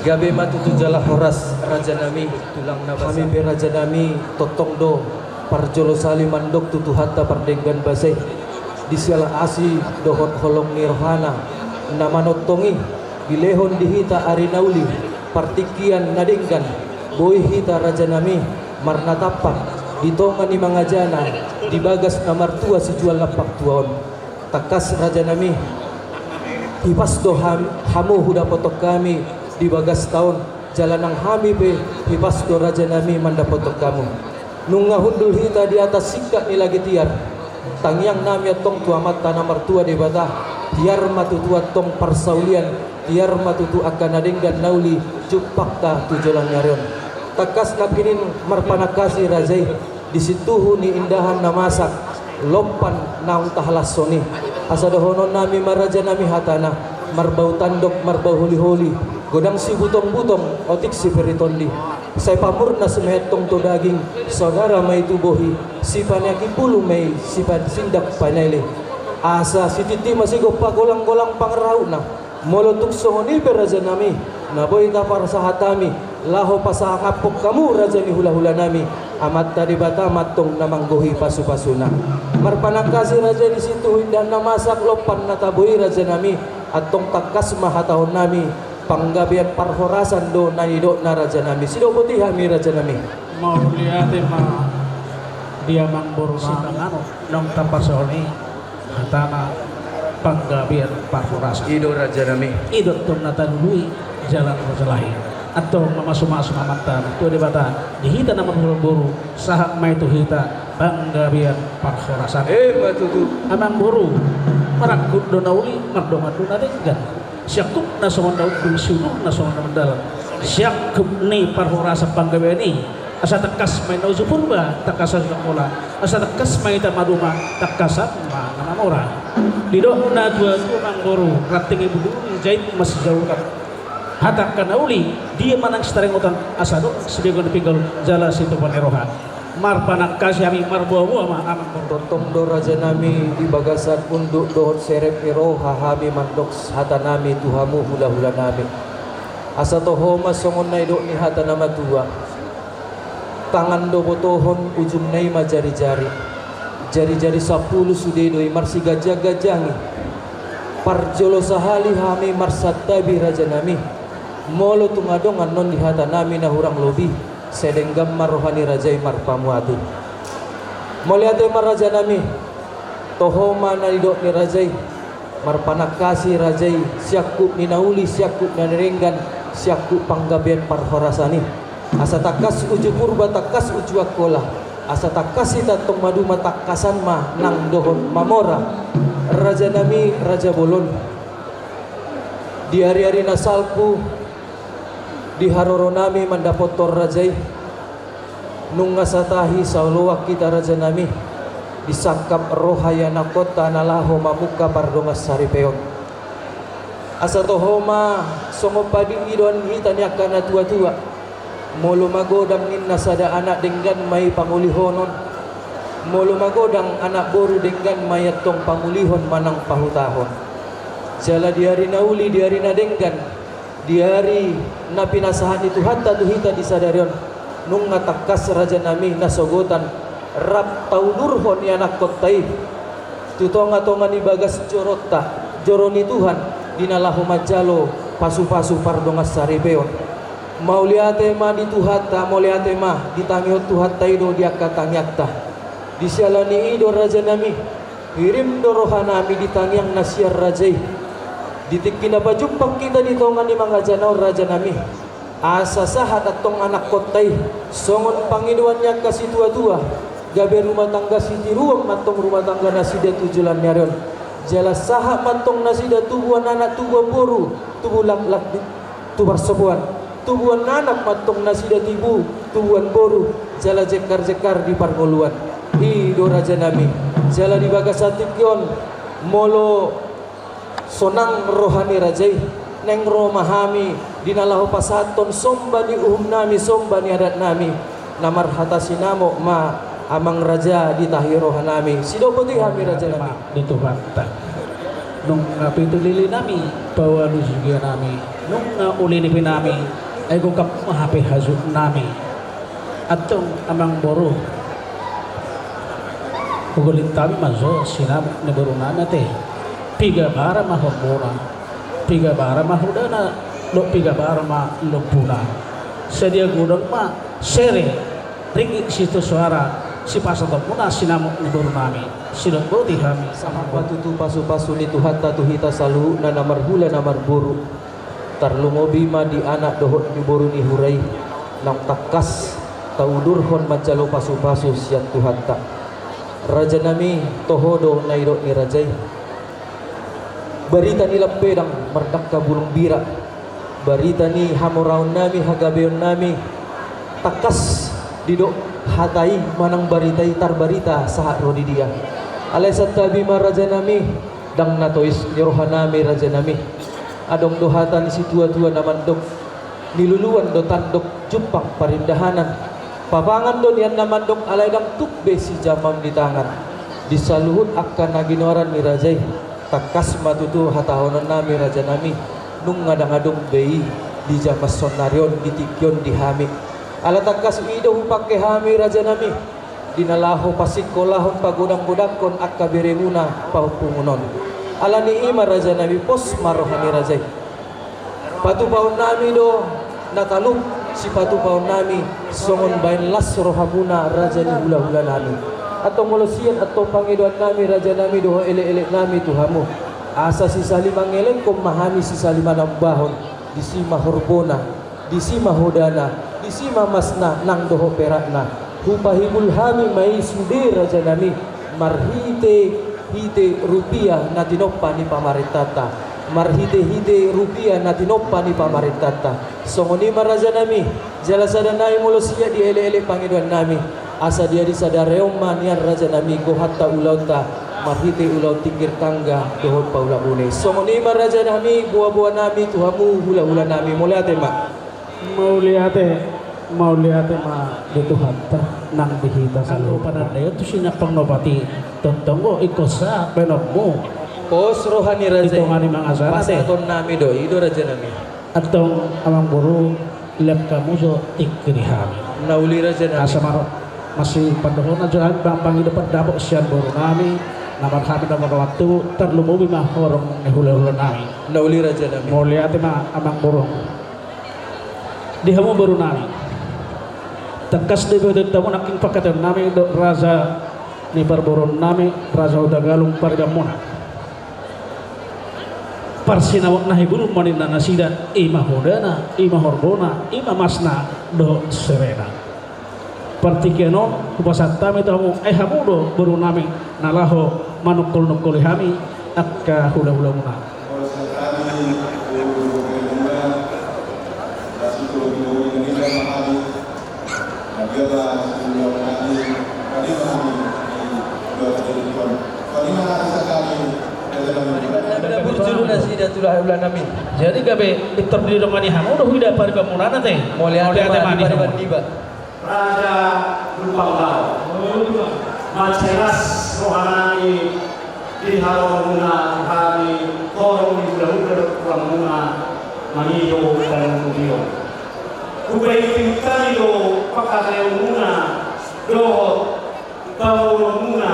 Gabe ma tutu jala horas raja nami, tulang na basa. Hami pe raja nami, tongtong do parjolo sahali mandok tu Tuhanta pardenggan basa i. Di siala asi dohot holong ni rohana na manongtong i, dilehon di hita ari na uli, partingkian na denggan, boi hita raja nami marnatampak di tonga ni mangajana, di bagas na martua sijual na paktuaon. Tangkas raja nami, hipas do ham-, hamu hudapothon hami di bagasta on, jala nang hami pe hipas do raja nami mandapothon hamu. Nunga hundul hita di atas singkat ni lage tiar, tangiang nami antong tu Amanta na martua Debata, tiar ma tutu antong parsaulian, tiar ma tutu angka na denggan na uli jumpangta tu joloan ni ari on. Tangkas nangkining marpanangkasi raja i, di sintuhu ni indahan na masak, lompan naung tahalashon i. Asa dohonon nami ma raja nami hatana, marbau tandok, marbau holiholi, godang sibutongbutong, otik siperitondi. Sai pamurnas ma i antong tu daging, saudara ma i tu bohi, sipaneang pulu ma i, sipasindak panele. Asa sititi ma sigompa, golanggolang pangarahutna. Molo tung songon i pe raja nami, na boi taparsahat hami, laho pasangaphon hamu raja ni hulahula nami, Amanta Debata ma antong na manggohi pasupasuna. Marpanangkasi raja i, disi tu indahan na masak, lompan na tabo i raja nami, antong tangkas ma hatahon nami, panggabean parhorasan do na nidokna raja nami. Sidok boti hami raja nami. Mauliate ma di amangboru nami. Sipanganon naung taparsahat i. Hatana panggabean parhorasan. I do raja nami. I do antong na talului jala na manjalahi. Antong mamasumasu ma Amanta Debata di hita na marboruboru, sahat ma i tu hita panggabean parhorasan. Emma tutu. Amangboru, marangkup do na uli, mardongan do na denggan. Siangkup na songon na undul, siudur na songon na mardalan. Siangkup ni parhorasan panggabean i, asa tangkas ma i na uju Purba, tangkasan ma na hola, asa tangkas ma i na maduma, tangkasan ma na mamora. Didok natuatua, amangboru, ranting i bulung, jait ma sijaotan. Hata angka na uli, dia ma nang sitaringotan, asa adong sibegeon ni pinggan jala situpa ni roha. Marpanangkasi hami, marboaboa ma amangboru. Tongtong do raja nami, di bagasan unduk dohot serep ni roha hami mandok hata nami tu hamu hulahula nami. Asa toho ma songon na nidok ni hata na matua. Tangan do botohon, ujungna i ma jarijari. Jarijari sampulu sude do i marsiganjangganjang i. Parjolo sahali hami marsantabi raja nami. Molo tung adong annon di hata nami na hurang lobi, sai denggan ma roha ni raja i marpamuati. Mauliate ma raja nami. Toho ma na nidok ni raja i. Marpanangkasi raja i, siangkup ni na uli, siangkup ni na denggan, siangkup panggabean parhorasan i. Asa tangkas uju Purba, tangkas uju Angkola. Asa tangkas hita antong maduma, tangkasan ma nang dohot mamora. Raja nami, raja bolon. Di ariari na salpu, di haroro nami mandapothon raja i, nunga satahi saoloan hita raja nami, disangkap roha ianakkonta na laho mamungka pardongansaripeon. Asa toho ma songon padidoan hita ni angka natuatua. Molo magodang ninna sada anak, denggan ma i pangolihonon. Molo magodang anak boru, denggan ma i antong pangolihon manang pahutahon. Jala di ari na uli, di ari na denggan, di ari na pinasahat ni Tuhanta tu hita di sadari on, nunga tangkas raja nami na sogotan rap taudurhon ianakkonta i tu tongatonga ni bagas joronta, joro ni Tuhan, di na laho manjalo pasupasu pardongansaripeon. Mauliate ma di Tuhanta, mauliate ma, ditangihon Tuhanta i do di angka tangiangta. Di siala ni i do raja nami, hirim do roha nami di tangiang na sian raja i. Di tingki na pajumpang hita di tonga ni mangajana on raja nami, asa sahat antong anakkonta i songon pangidoan ni angka situatua, gabe rumah tangga sitiruon ma antong rumah tangga nasida tu joloan ni ari on. Jala sahat ma antong nasida tubuan anak, tubuan boru, tubu laklak di, tu parsopoan, tubuan anak ma antong nasida, tubu, tubuan boru, jala jengkarjengkar di parngoluan. I do raja nami. Jala di bagasan tingki on, molo sonang roha ni raja i, naeng ro ma hami di na laho pasahathon somba ni uhum nami, somba ni adat nami, na marhata sinamot ma amang raja di tahi roha nami. Sidok boti hami raja nami. Di Tuhanta. Nunga pitu lili nami, paualu sugia nami, nunga uli nipi nami, ai gokap ma hape hajut nami. Antong amangboru, hugolin hami ma jo sinamot ni boru nami ate. Piga bara ma hombuna, piga bara ma hudana, dohot piga bara ma lombuna. Sadia godang ma sere ringgit sitio soara sipasahatonmuna sinamot ni boru nami. Sidok boti hami. Sahat ma tutu pasupasu ni Tuhanta tu hita saluhutna na marhula na marboru. Tarlumobi ma di anak dohot di boru ni hura i, naung tangkas taudurhon manjalo pasupasu sian Tuhanta. Raja nami, toho do na nidok ni raja i. Barita ni lampedang mardangka bulung bira. Barita ni hamoraon nami, hagabeon nami, tangkas didok hata i manang barita i tarbarita sahat ro di dia. Alai santabi ma raja nami, Ndang na tois ni rohanami rajanami. Adong do hata ni situatua na mandok, niluluan do tandok jumpang parindahanan. Papangan do nian na mandok alai ndang tuk be sijamam ni tangan. Di saluhut angka na ginoaran ni raja i, tangkas ma tutu hatahononnami rajanami, nunga ndang adong be i di jaman saonnari on di tingki on di hami. Ala tangkas i do hupangke hami rajanami, di na laho pasingkolahon pagodanggodangkon angka beremuna pahompungun on. Alani i ma rajanami, pos ma roha ni raja i. Patupaonnami do na talup sipatupaonnami, songon baen las rohamuna raja ni hulahulanami. Antong molo sian antong pangidoannami rajanami dohot elekeleknami tu hamu, asa sisali mangelengkon ma hami sisali manambahon, disi ma horbona, disi ma hodana, disi ma masna nang dohot perakna. Hupahibul hami ma i sude rajanami, marhitehite rupiah na tinompa ni pamarentanta. Marhitehite rupiah na tinompa ni pamarentanta. Songon i ma rajanami, jala sada nai molo sian di elekelek pangidoannami, asa diadi sadari on ma nian rajanami gohanta ulaonta, marhite ulaon tingkir tangga dohot paulak bone. Songon i ma rajanami, boaboanami tu hamu hulahulanami, mauliate ma. Mauliate, mauliate ma di Tuhanta nang di hita saluhut. Anggo panandaion tu sinampang na opat i, tongtong do ingkon sahat baenonmu. Pos roha ni raja i. Pasahatonnami do i do rajanami. Antong amangboru, lean hamu jo tingki di hami. Na uli rajanami. Asa maro masipandohon jo hami, pangido pandapot sian borunami, na marhami na marlawan tubu, tarlumobi ma horong ni hulahulanami. Na uli rajanami. Mauliate ma amangboru. Di hamu borunami, tangkas do diboto hamu nangkin pangkataionnami dohot raja ni parboruonnami, Raja Hutagalung, paribanmuna. Parsinamot na hibulung ma ninna nasida, i ma hodana, i ma horbona, i ma masna dohot serena. Partingkian on hupasahat hami tu hamu, ai hamu do borunami na laho manungkolnungkoli hami angka hulahulamuna. Burjuluna sida tu hulahulanami. Jadi gabe pintor didongani hamu do huida paribanmuna ate. Mauliate ma di hamu. Raja Lumban Gaol. Mansai las rohanami di haroromuna tu hami, horong ni hulahula dohot tulangmuna, mangido panuturion. Hupaihutihut hami do pangkataionmuna dohot pamoruonmuna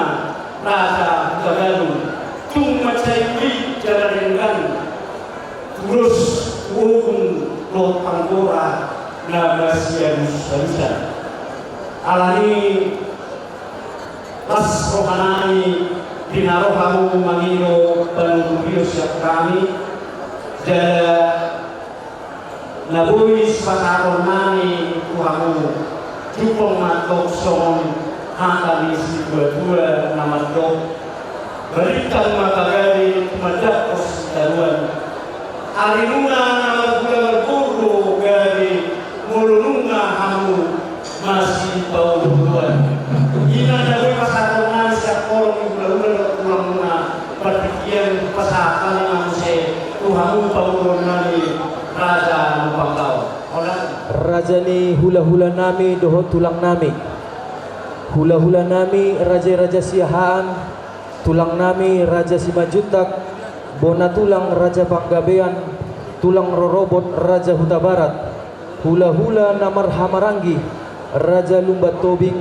Raja Hutagalung, tung mansai uli jala denggan. Ulos, uogung dohot panggora na masialusalusan. Alani las rohanami di na ro hamu mangido panuturion sian hami, jala na boi sipasahatonnami tu hamu, jumpang mandok songon hata ni situatua na mandok, balintang ma tagari tumandangkon sitaruan. Arinuna na margula marboru gabe molo nunga hamu masipauluuluan. I ma na boi pasahatonnami sian horong ni hulahula dohot tulangmuna, partingkian pasahat hami ma muse tu hamu pamoruonnami Raja Lumban Gaol. Raja ni hulahulanami dohot tulangnami. Hulahulanami raja i Raja Siahaan, tulangnami Raja Simanjuntak, bona tulang Raja Panggabean, tulang rorobot Raja Hutabarat, hulahula na marhahamaranggi, Raja Lumban Tobing,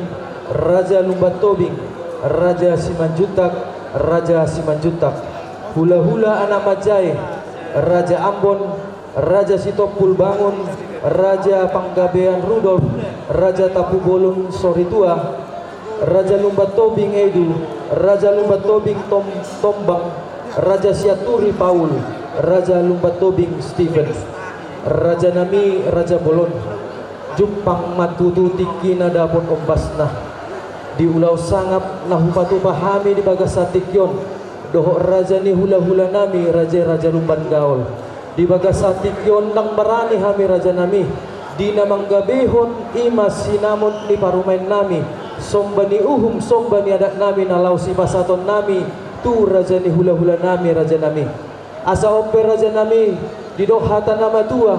Raja Lumban Tobing, Raja Simanjuntak, Raja Simanjuntak, hulahula anak manjae, Raja Ambon, Raja Sitompul Bangun, Raja Panggabean Rudolf, Raja Tampubolon Soritua, Raja Lumban Tobing Edu, Raja Lumban Tobing Tom-, Tombang, Raja Sianturi Paul, Raja Lumban Tobing Stephen, rajanami Raja Bolon. Jumpang ma tutu tingki na dapot ombasna. Di ulaon sangap na hupatupa hami di bagasan tingki on, dohot raja ni hulahulanami raja i Raja Lumban Gaol. Di bagasan tingki on ndang barani hami rajanami, di na manggabehon i ma sinamot ni parumaennami, somba ni uhum, somba ni adatnami na laho sipasahatonnami Tu raja ni hulahulanami, rajanami. Asa on pe rajanami, didok hata na matua,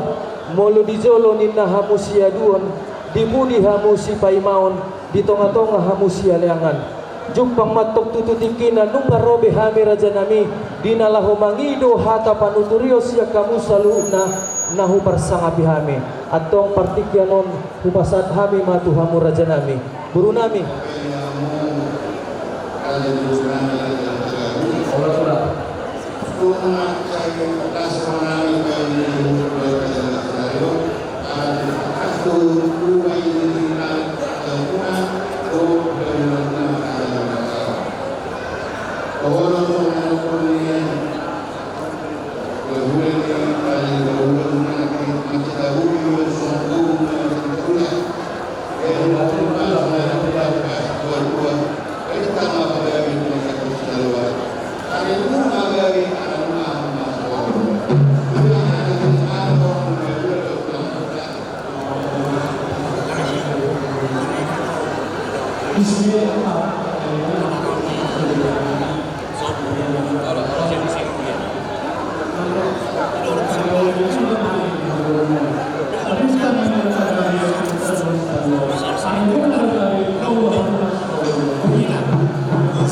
molo di jolo ninna hamu siaduon, di pudi hamu sipaimaon, di tongatonga hamu sialeangan. Jumpang ma antong tutu tingkina nunga ro be hami rajanami, di na laho mangido hata panuturion sian hamu saluhutna na huparsangapi hami. Antong partingkian on hupasahat hami ma tu hamu rajanami. Borunami.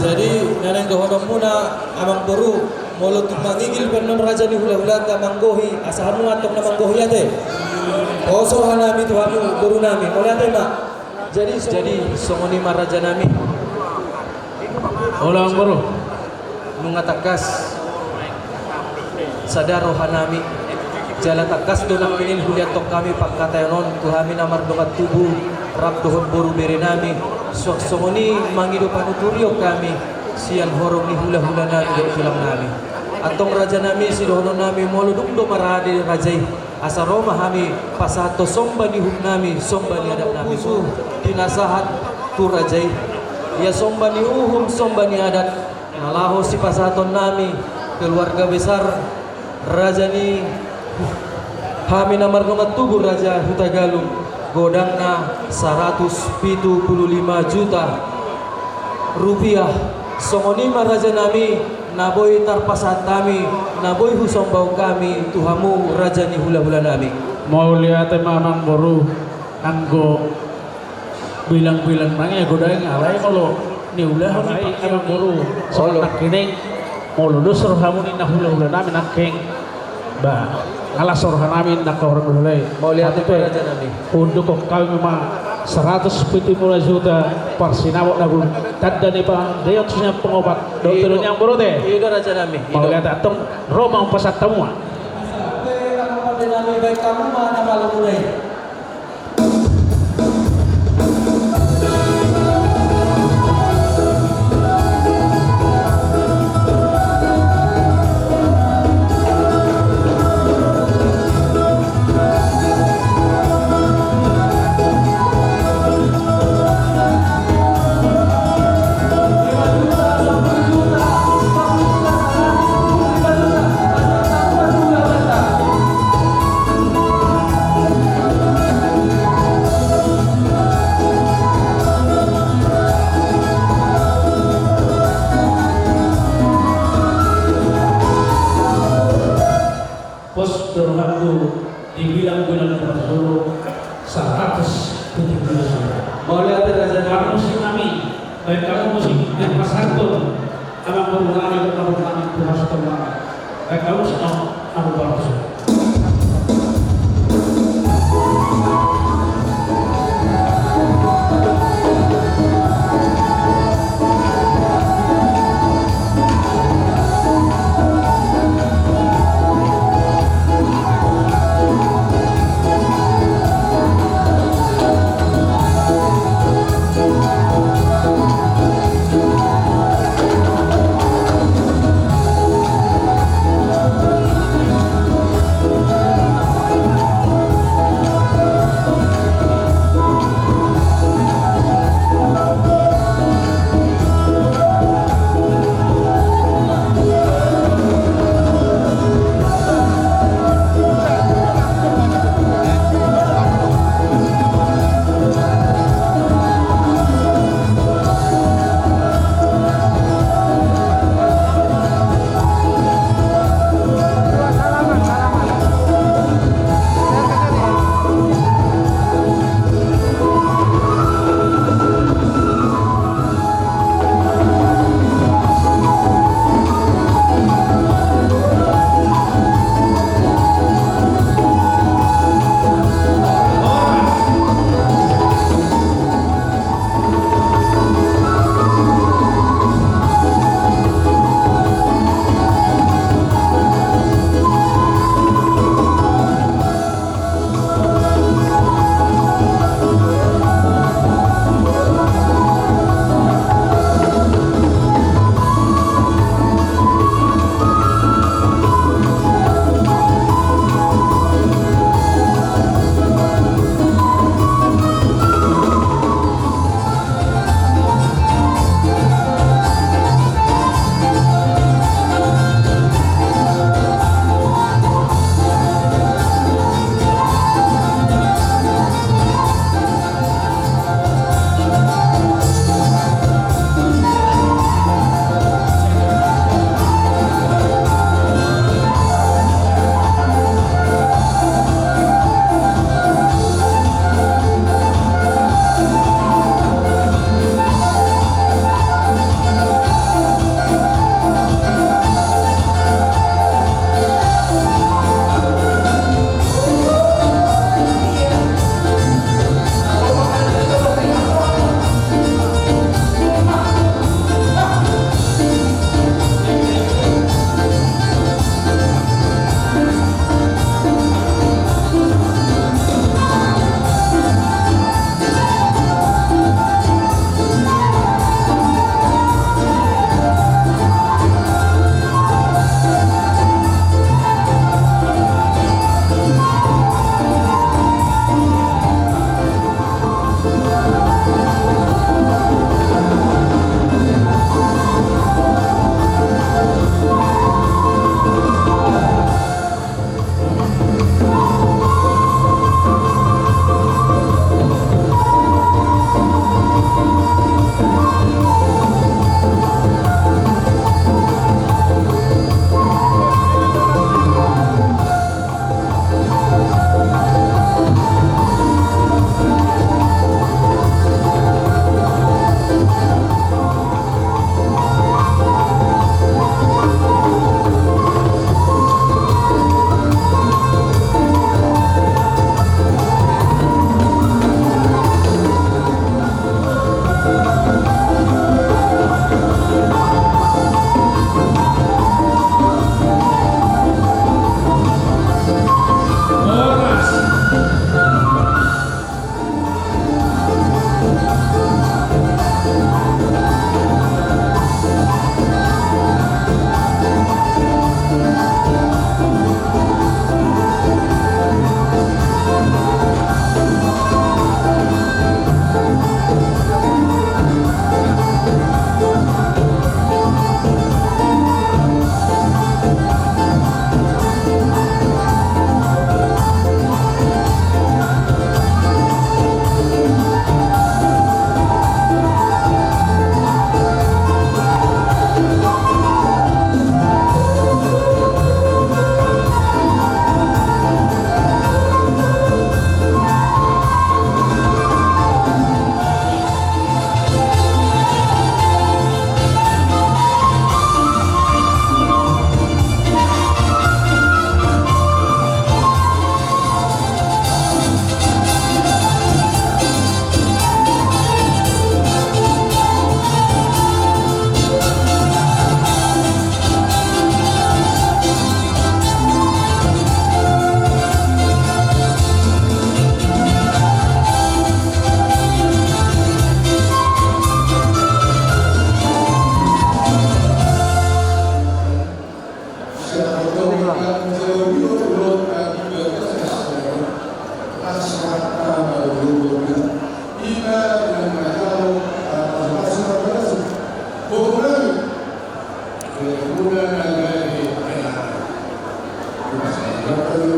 Jadi, na naeng dohononmuna, amang boru, molo tung mangigil pe annon raja ni hulahulanta manggohi, asa hamu antong na manggohi ate. Pos rohanami tu hamu, borunami, mauliate ma. Jadi, jadi, songon i ma rajanami. Olo, amang boru. Nunga tangkas sada rohanami. Jala tangkas do nangkining huliathon hami pangkataion on tu hami na mardongan tubu rap dohot boru berenami. Suang songon i mangido panuturion hami sian horong ni hulahulanami dohot tulangnami. Antong rajanami, sidohononnami, molo dung do marade raja i, asa ro ma hami pasahathon somba ni uhumnami, somba ni adatnami. Pusu pinasahat tu raja i, ia somba ni uhum, somba ni adat na laho sipasahatonnami, keluarga besar raja ni hami na mardongan tubu Raja Hutagalung, godangna saratus pitu pulu lima juta rupiah. Songon i ma rajanami, na boi tarpasahat hami, na boi husombahon hami tu hamu raja ni hulahulanami. Mauliate ma, amang boru, anggo bilangbilang nangkin godang, alai molo niulahon i, amang boru, songon nangkining, molo dos rohamu ninna hulahulanami nangkin, ba, nga las rohanami ninna horong ni hulahula i. Mauliate ma, rajanami. Undukhon hami ma saratus pitu pulu lima juta parsinabot na bulung, tanda ni pangandaion sian pangopat. Dohot tulang ni amang boru te. I do rajanami, i do. Mauliate, antong ro ma, hupasahat hamu ma. Rajanami, baen hamu ma na malumuna i. Pos do rohangku di bilangbilang na parjolo saratus pitu pulu lima juta. Mauliate raja. Parmusiknami, baen hamu musik, baen pasahathon amang boru nami, amang boru nami, tu hamu saluhutna. Baen hamu musik, amang boru.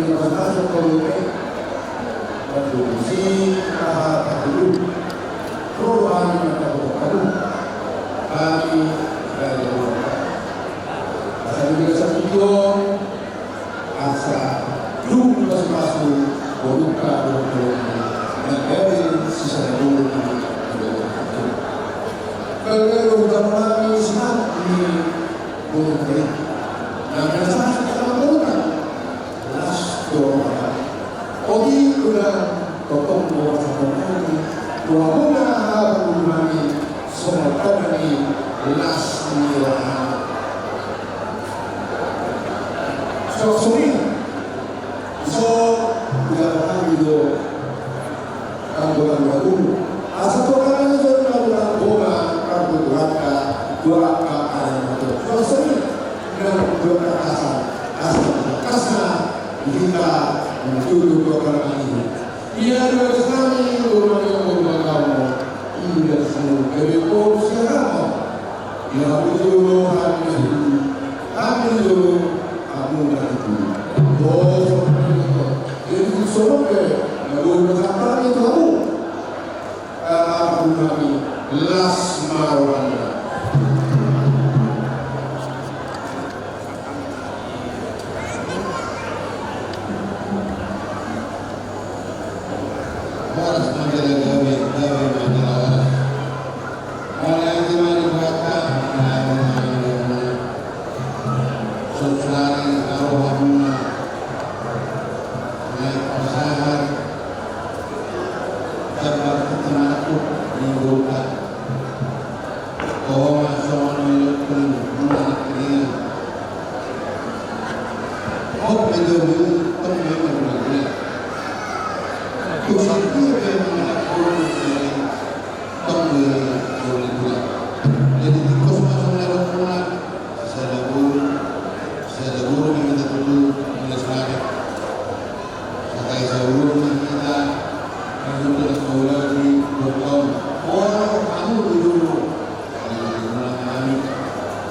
Termasuk komuniti berfungsi A H K dulu. Rohani mata buka kamu. Kami dari Rohani. Asal juga satu tujuan. Asa dung pasu-pasu, boluka, boluka, na gabe sisada boluka. Kalau udah mulai semangat di boluka, na biasa sama boluka. Las doa. Odi udah totong doa sama kami. Doa muna apa kami? Semua kami las ni rohani. Songon i, so, udah kami do, anggo anggo dulu. Asa tu kami do, anggo anggo ma, anggo tu angka, tu angka, anggo tu. Songon i, dan tu angka asa, asa, asa, kita, menuju tu angka ini. Ia doa kami, doa kami, doa kami. Ia semua kami, doa kami. Ia betul, doa kami. Kami doa, kamu dan itu. Oh, jadi, sono ke, ya, doa kami itu kamu. Ah, kamu kami, las marwanda. Horas ma jala gabe, gabe ma jala horas. Horas ma jala horas. Sosari arohamuna. Naik pasahat. Gambar ketenangan. Minggu. Toma songon i pun muna kria. Hop medo tong medo muna kria. Kusang kue muna kria. Tong medo muna kria. Jadi tikus masuk lewat muna. Sada guru, sada guru di kita dulu, di sekolah. Sakai saulur ni hita, manjunjung saulur ni botong. Olo hami dulu.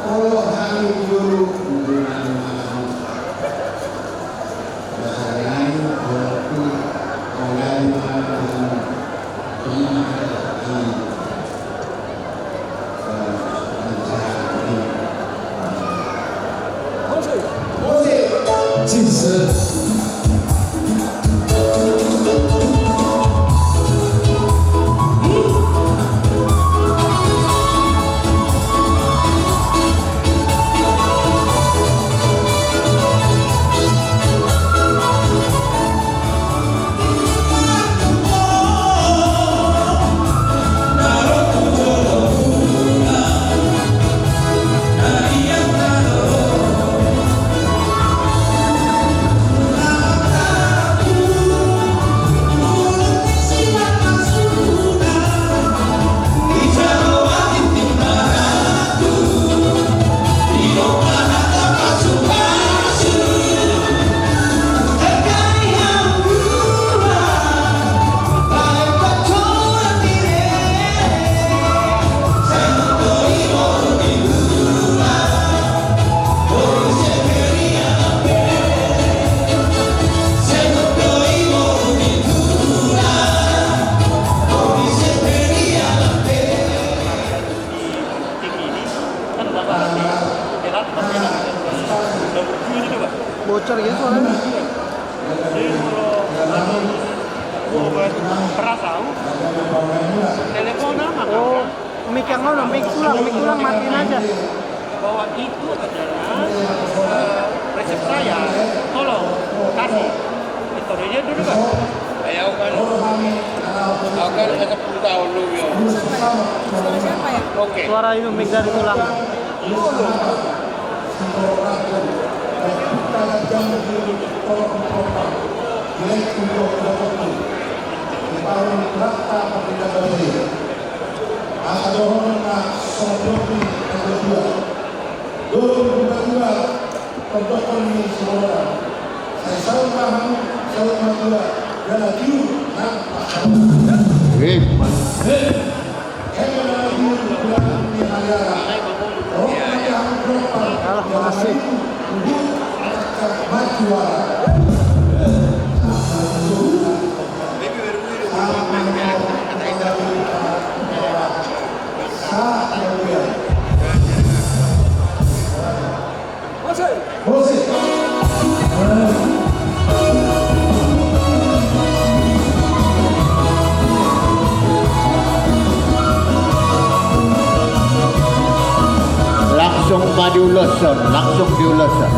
Olo hami dulu. Bocor gitu suaranya. Jadi kalau ada mau obat perah tahu, telepon sama. Oh, mic yang mana? Mic tulang, mic tulang matiin aja. Bahwa itu adalah, eh, resep saya. Tolong kasih. Itu dia dulu, Pak. Saya kan, saya kan sepuluh tahun dulu, ya. Suara siapa, ya? Oke. Suara itu mic dari tulang. Angka dohonon na songon i, angka dua. Dua puluh dua, terdokon ni Sumodang. Sai saur ma hamu, saur matua, jala tiur nang pasaur. Eh. Eh. Alah, makasih. Diuloshon, langsung diuloshon.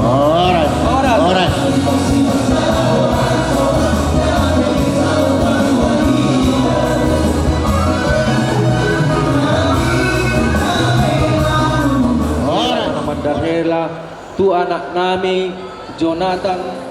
Horas, horas. Horas. Mandar hela tu anak nami Jonathan.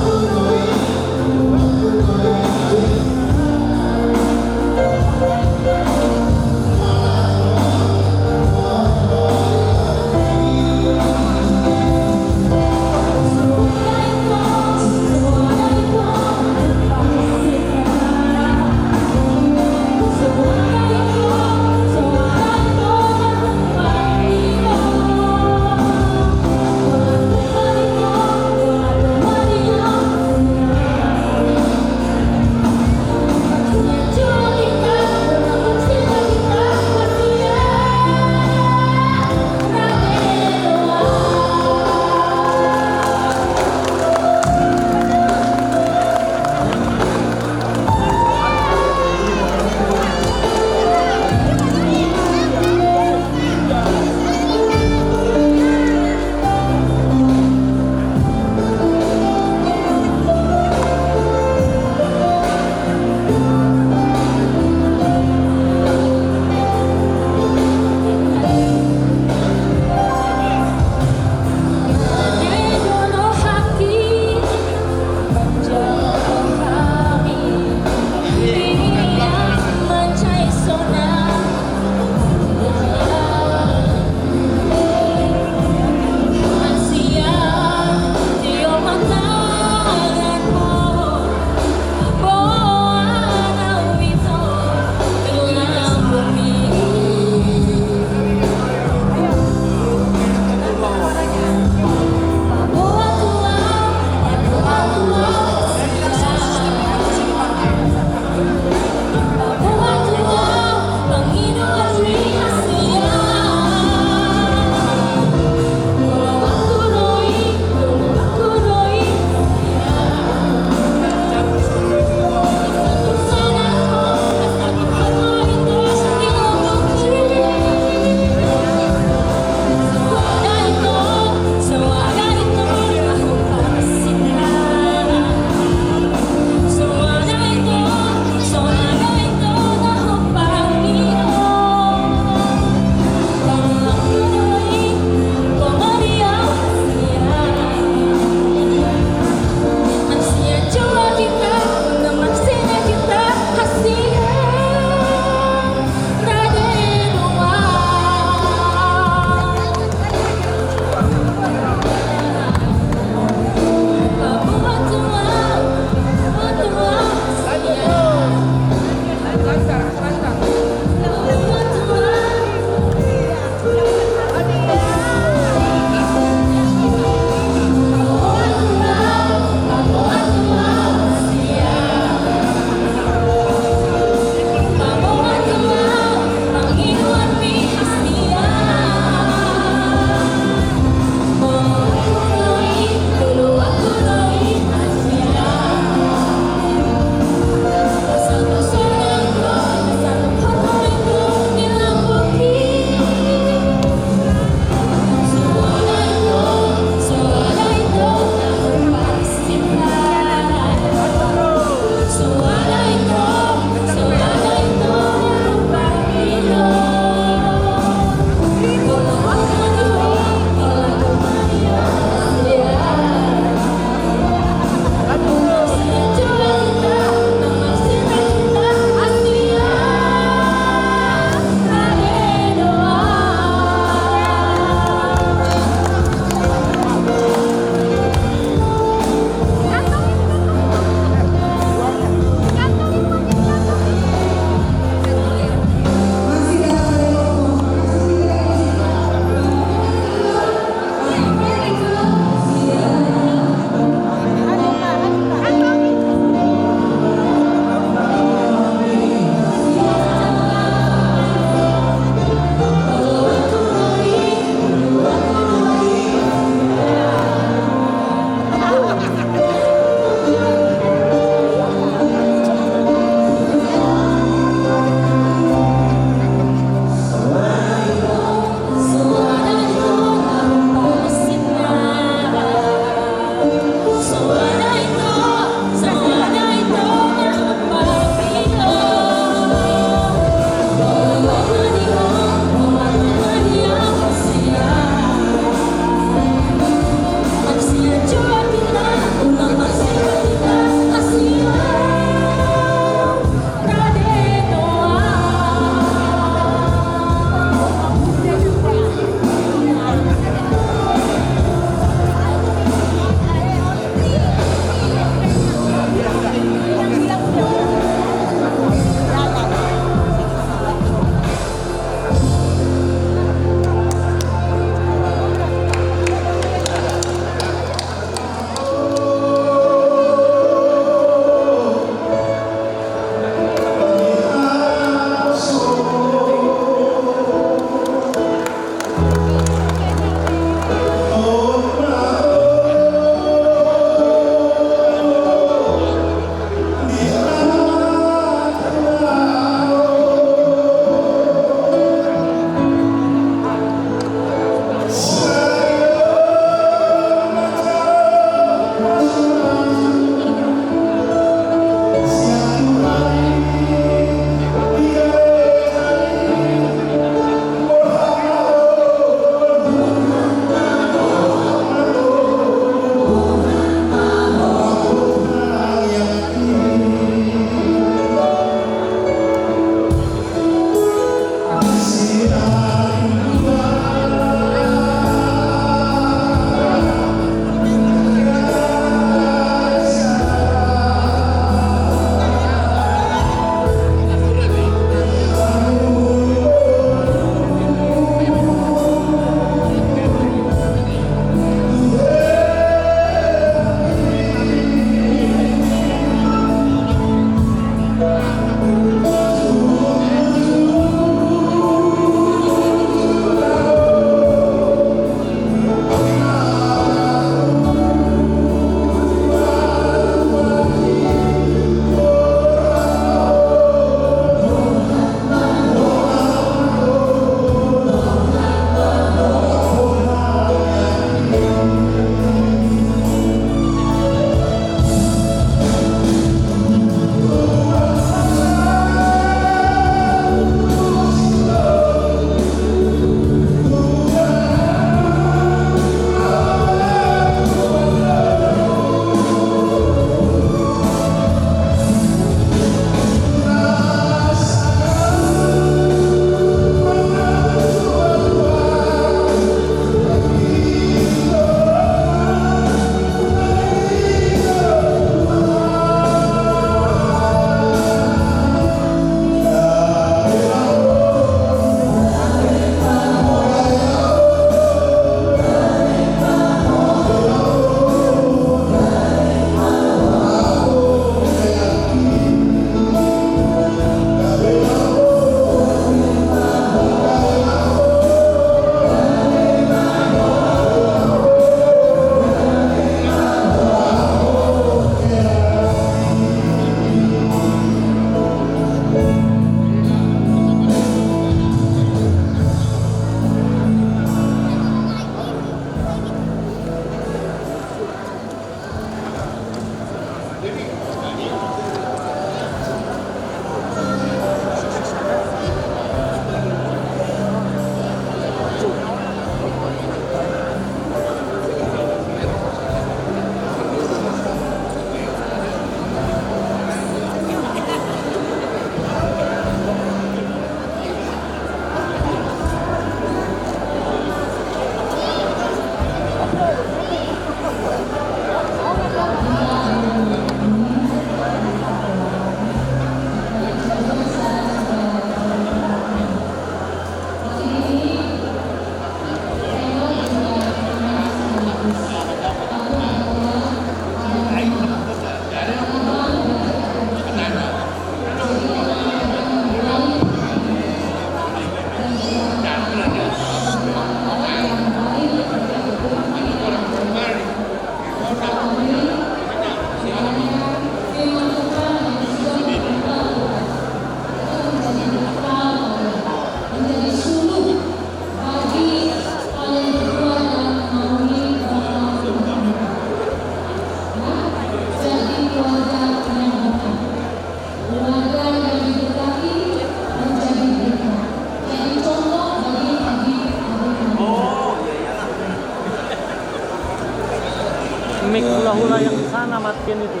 Matian itu.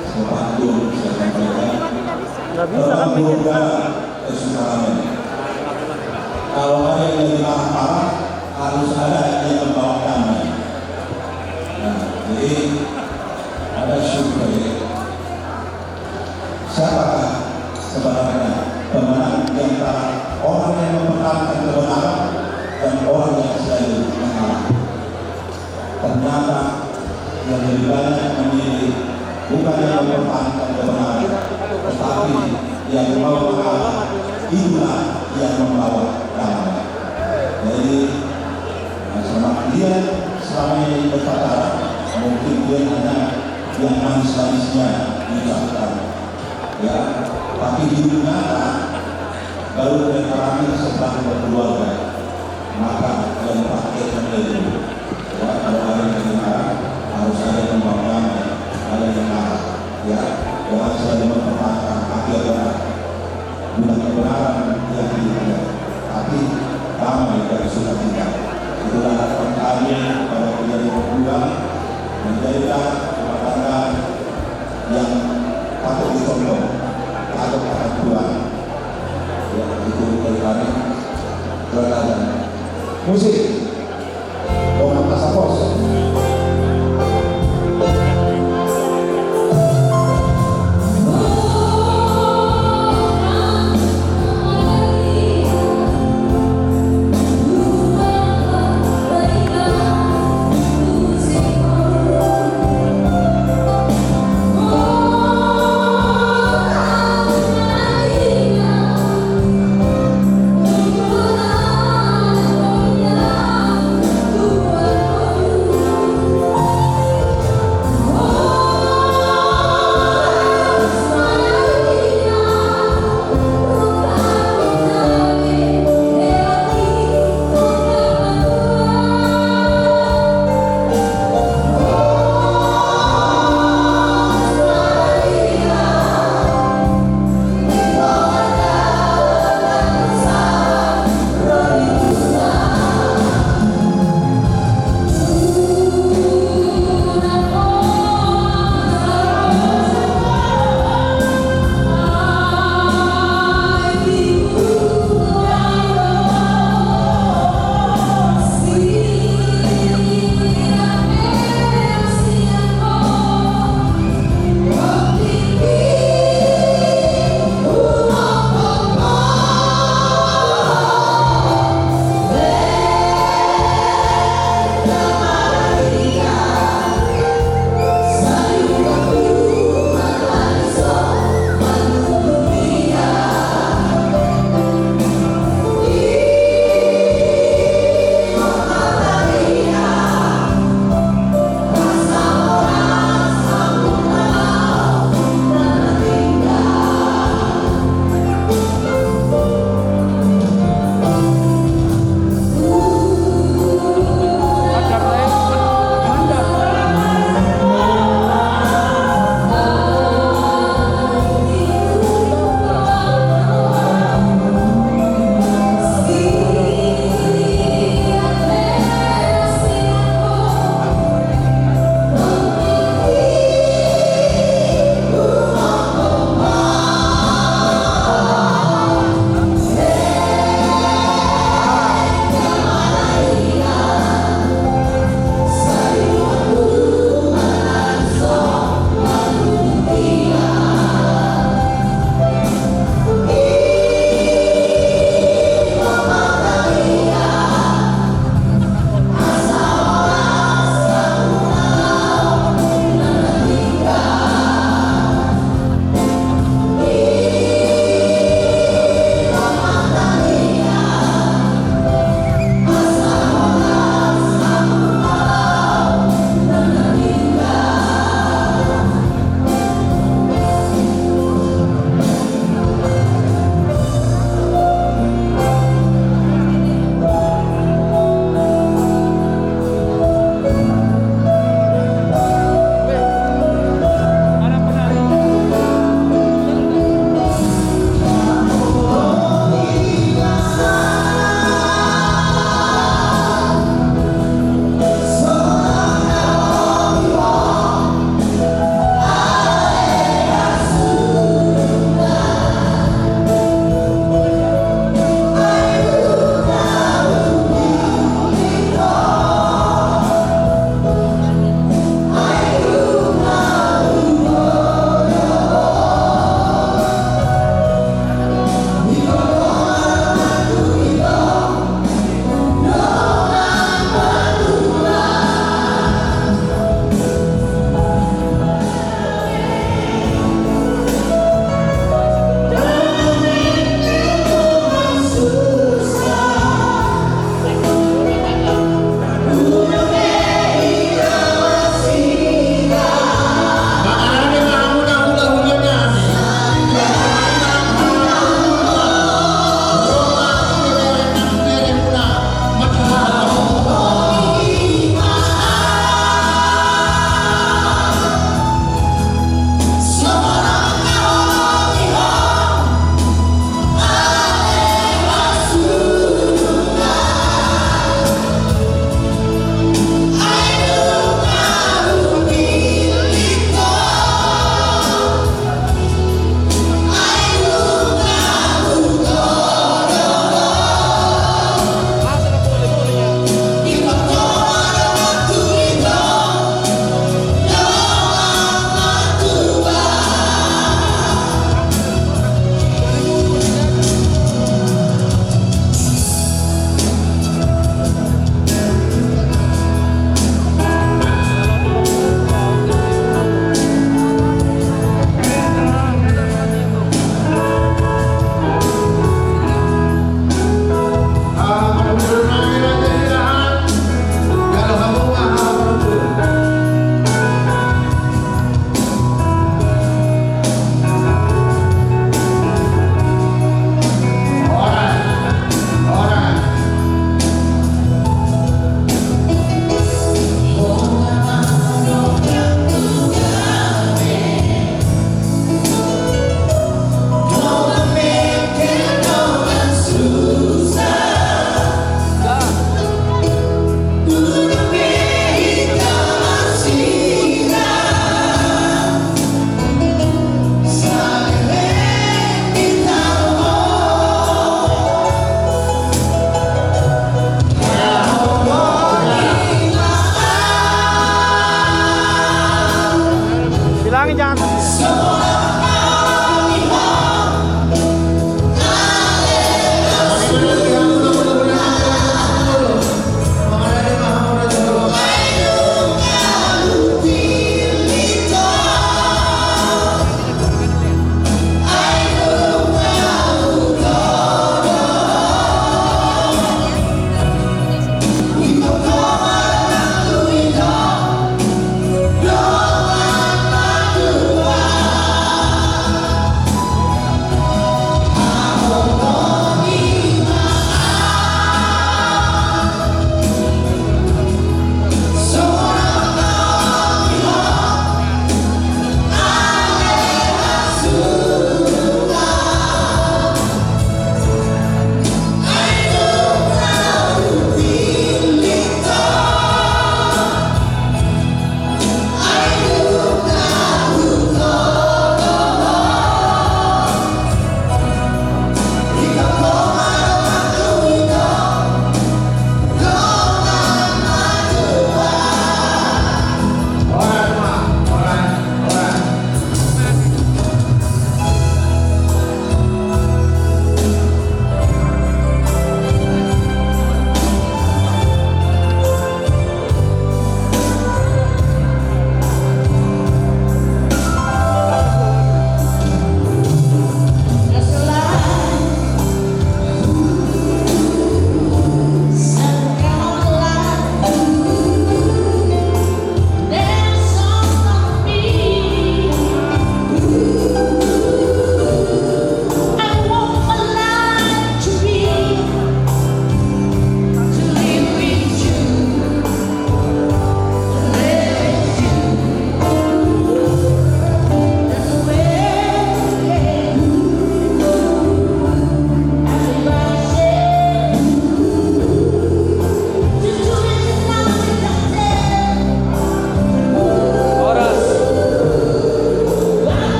Nggak bisa kan bikin. Kalau ada yang jadi marah-marah, harus ada yang membawa damai. Nah, jadi ada survei. Siapakah sebenarnya pemenang di antara orang yang mempertahankan kebenaran dan orang yang selalu mengalah? Ternyata yang lebih banyak memilih bukan yang mempertahankan kebenaran, tetapi yang mau mengalah, itulah yang membawa damai. Jadi, nah, sama dia selama ini berpacaran, mungkin dia hanya yang manis-manisnya diucapkan. Ya, tapi di dunia nyata, baru dia terakhir setelah berkeluarga, maka yang pakai itu. Ya, kalau ada yang dengar, harus ada yang membangun, ada yang dengar. Ya, jangan selalu mempertahankan agar bukan kebenaran yang dihina, tapi damai dan sukacita. Itulah harapan kami kepada kalian berdua, menjadilah rumah tangga yang patut dicontoh, patut akan Tuhan. Ya, itu dari kami. Silakan. Musik.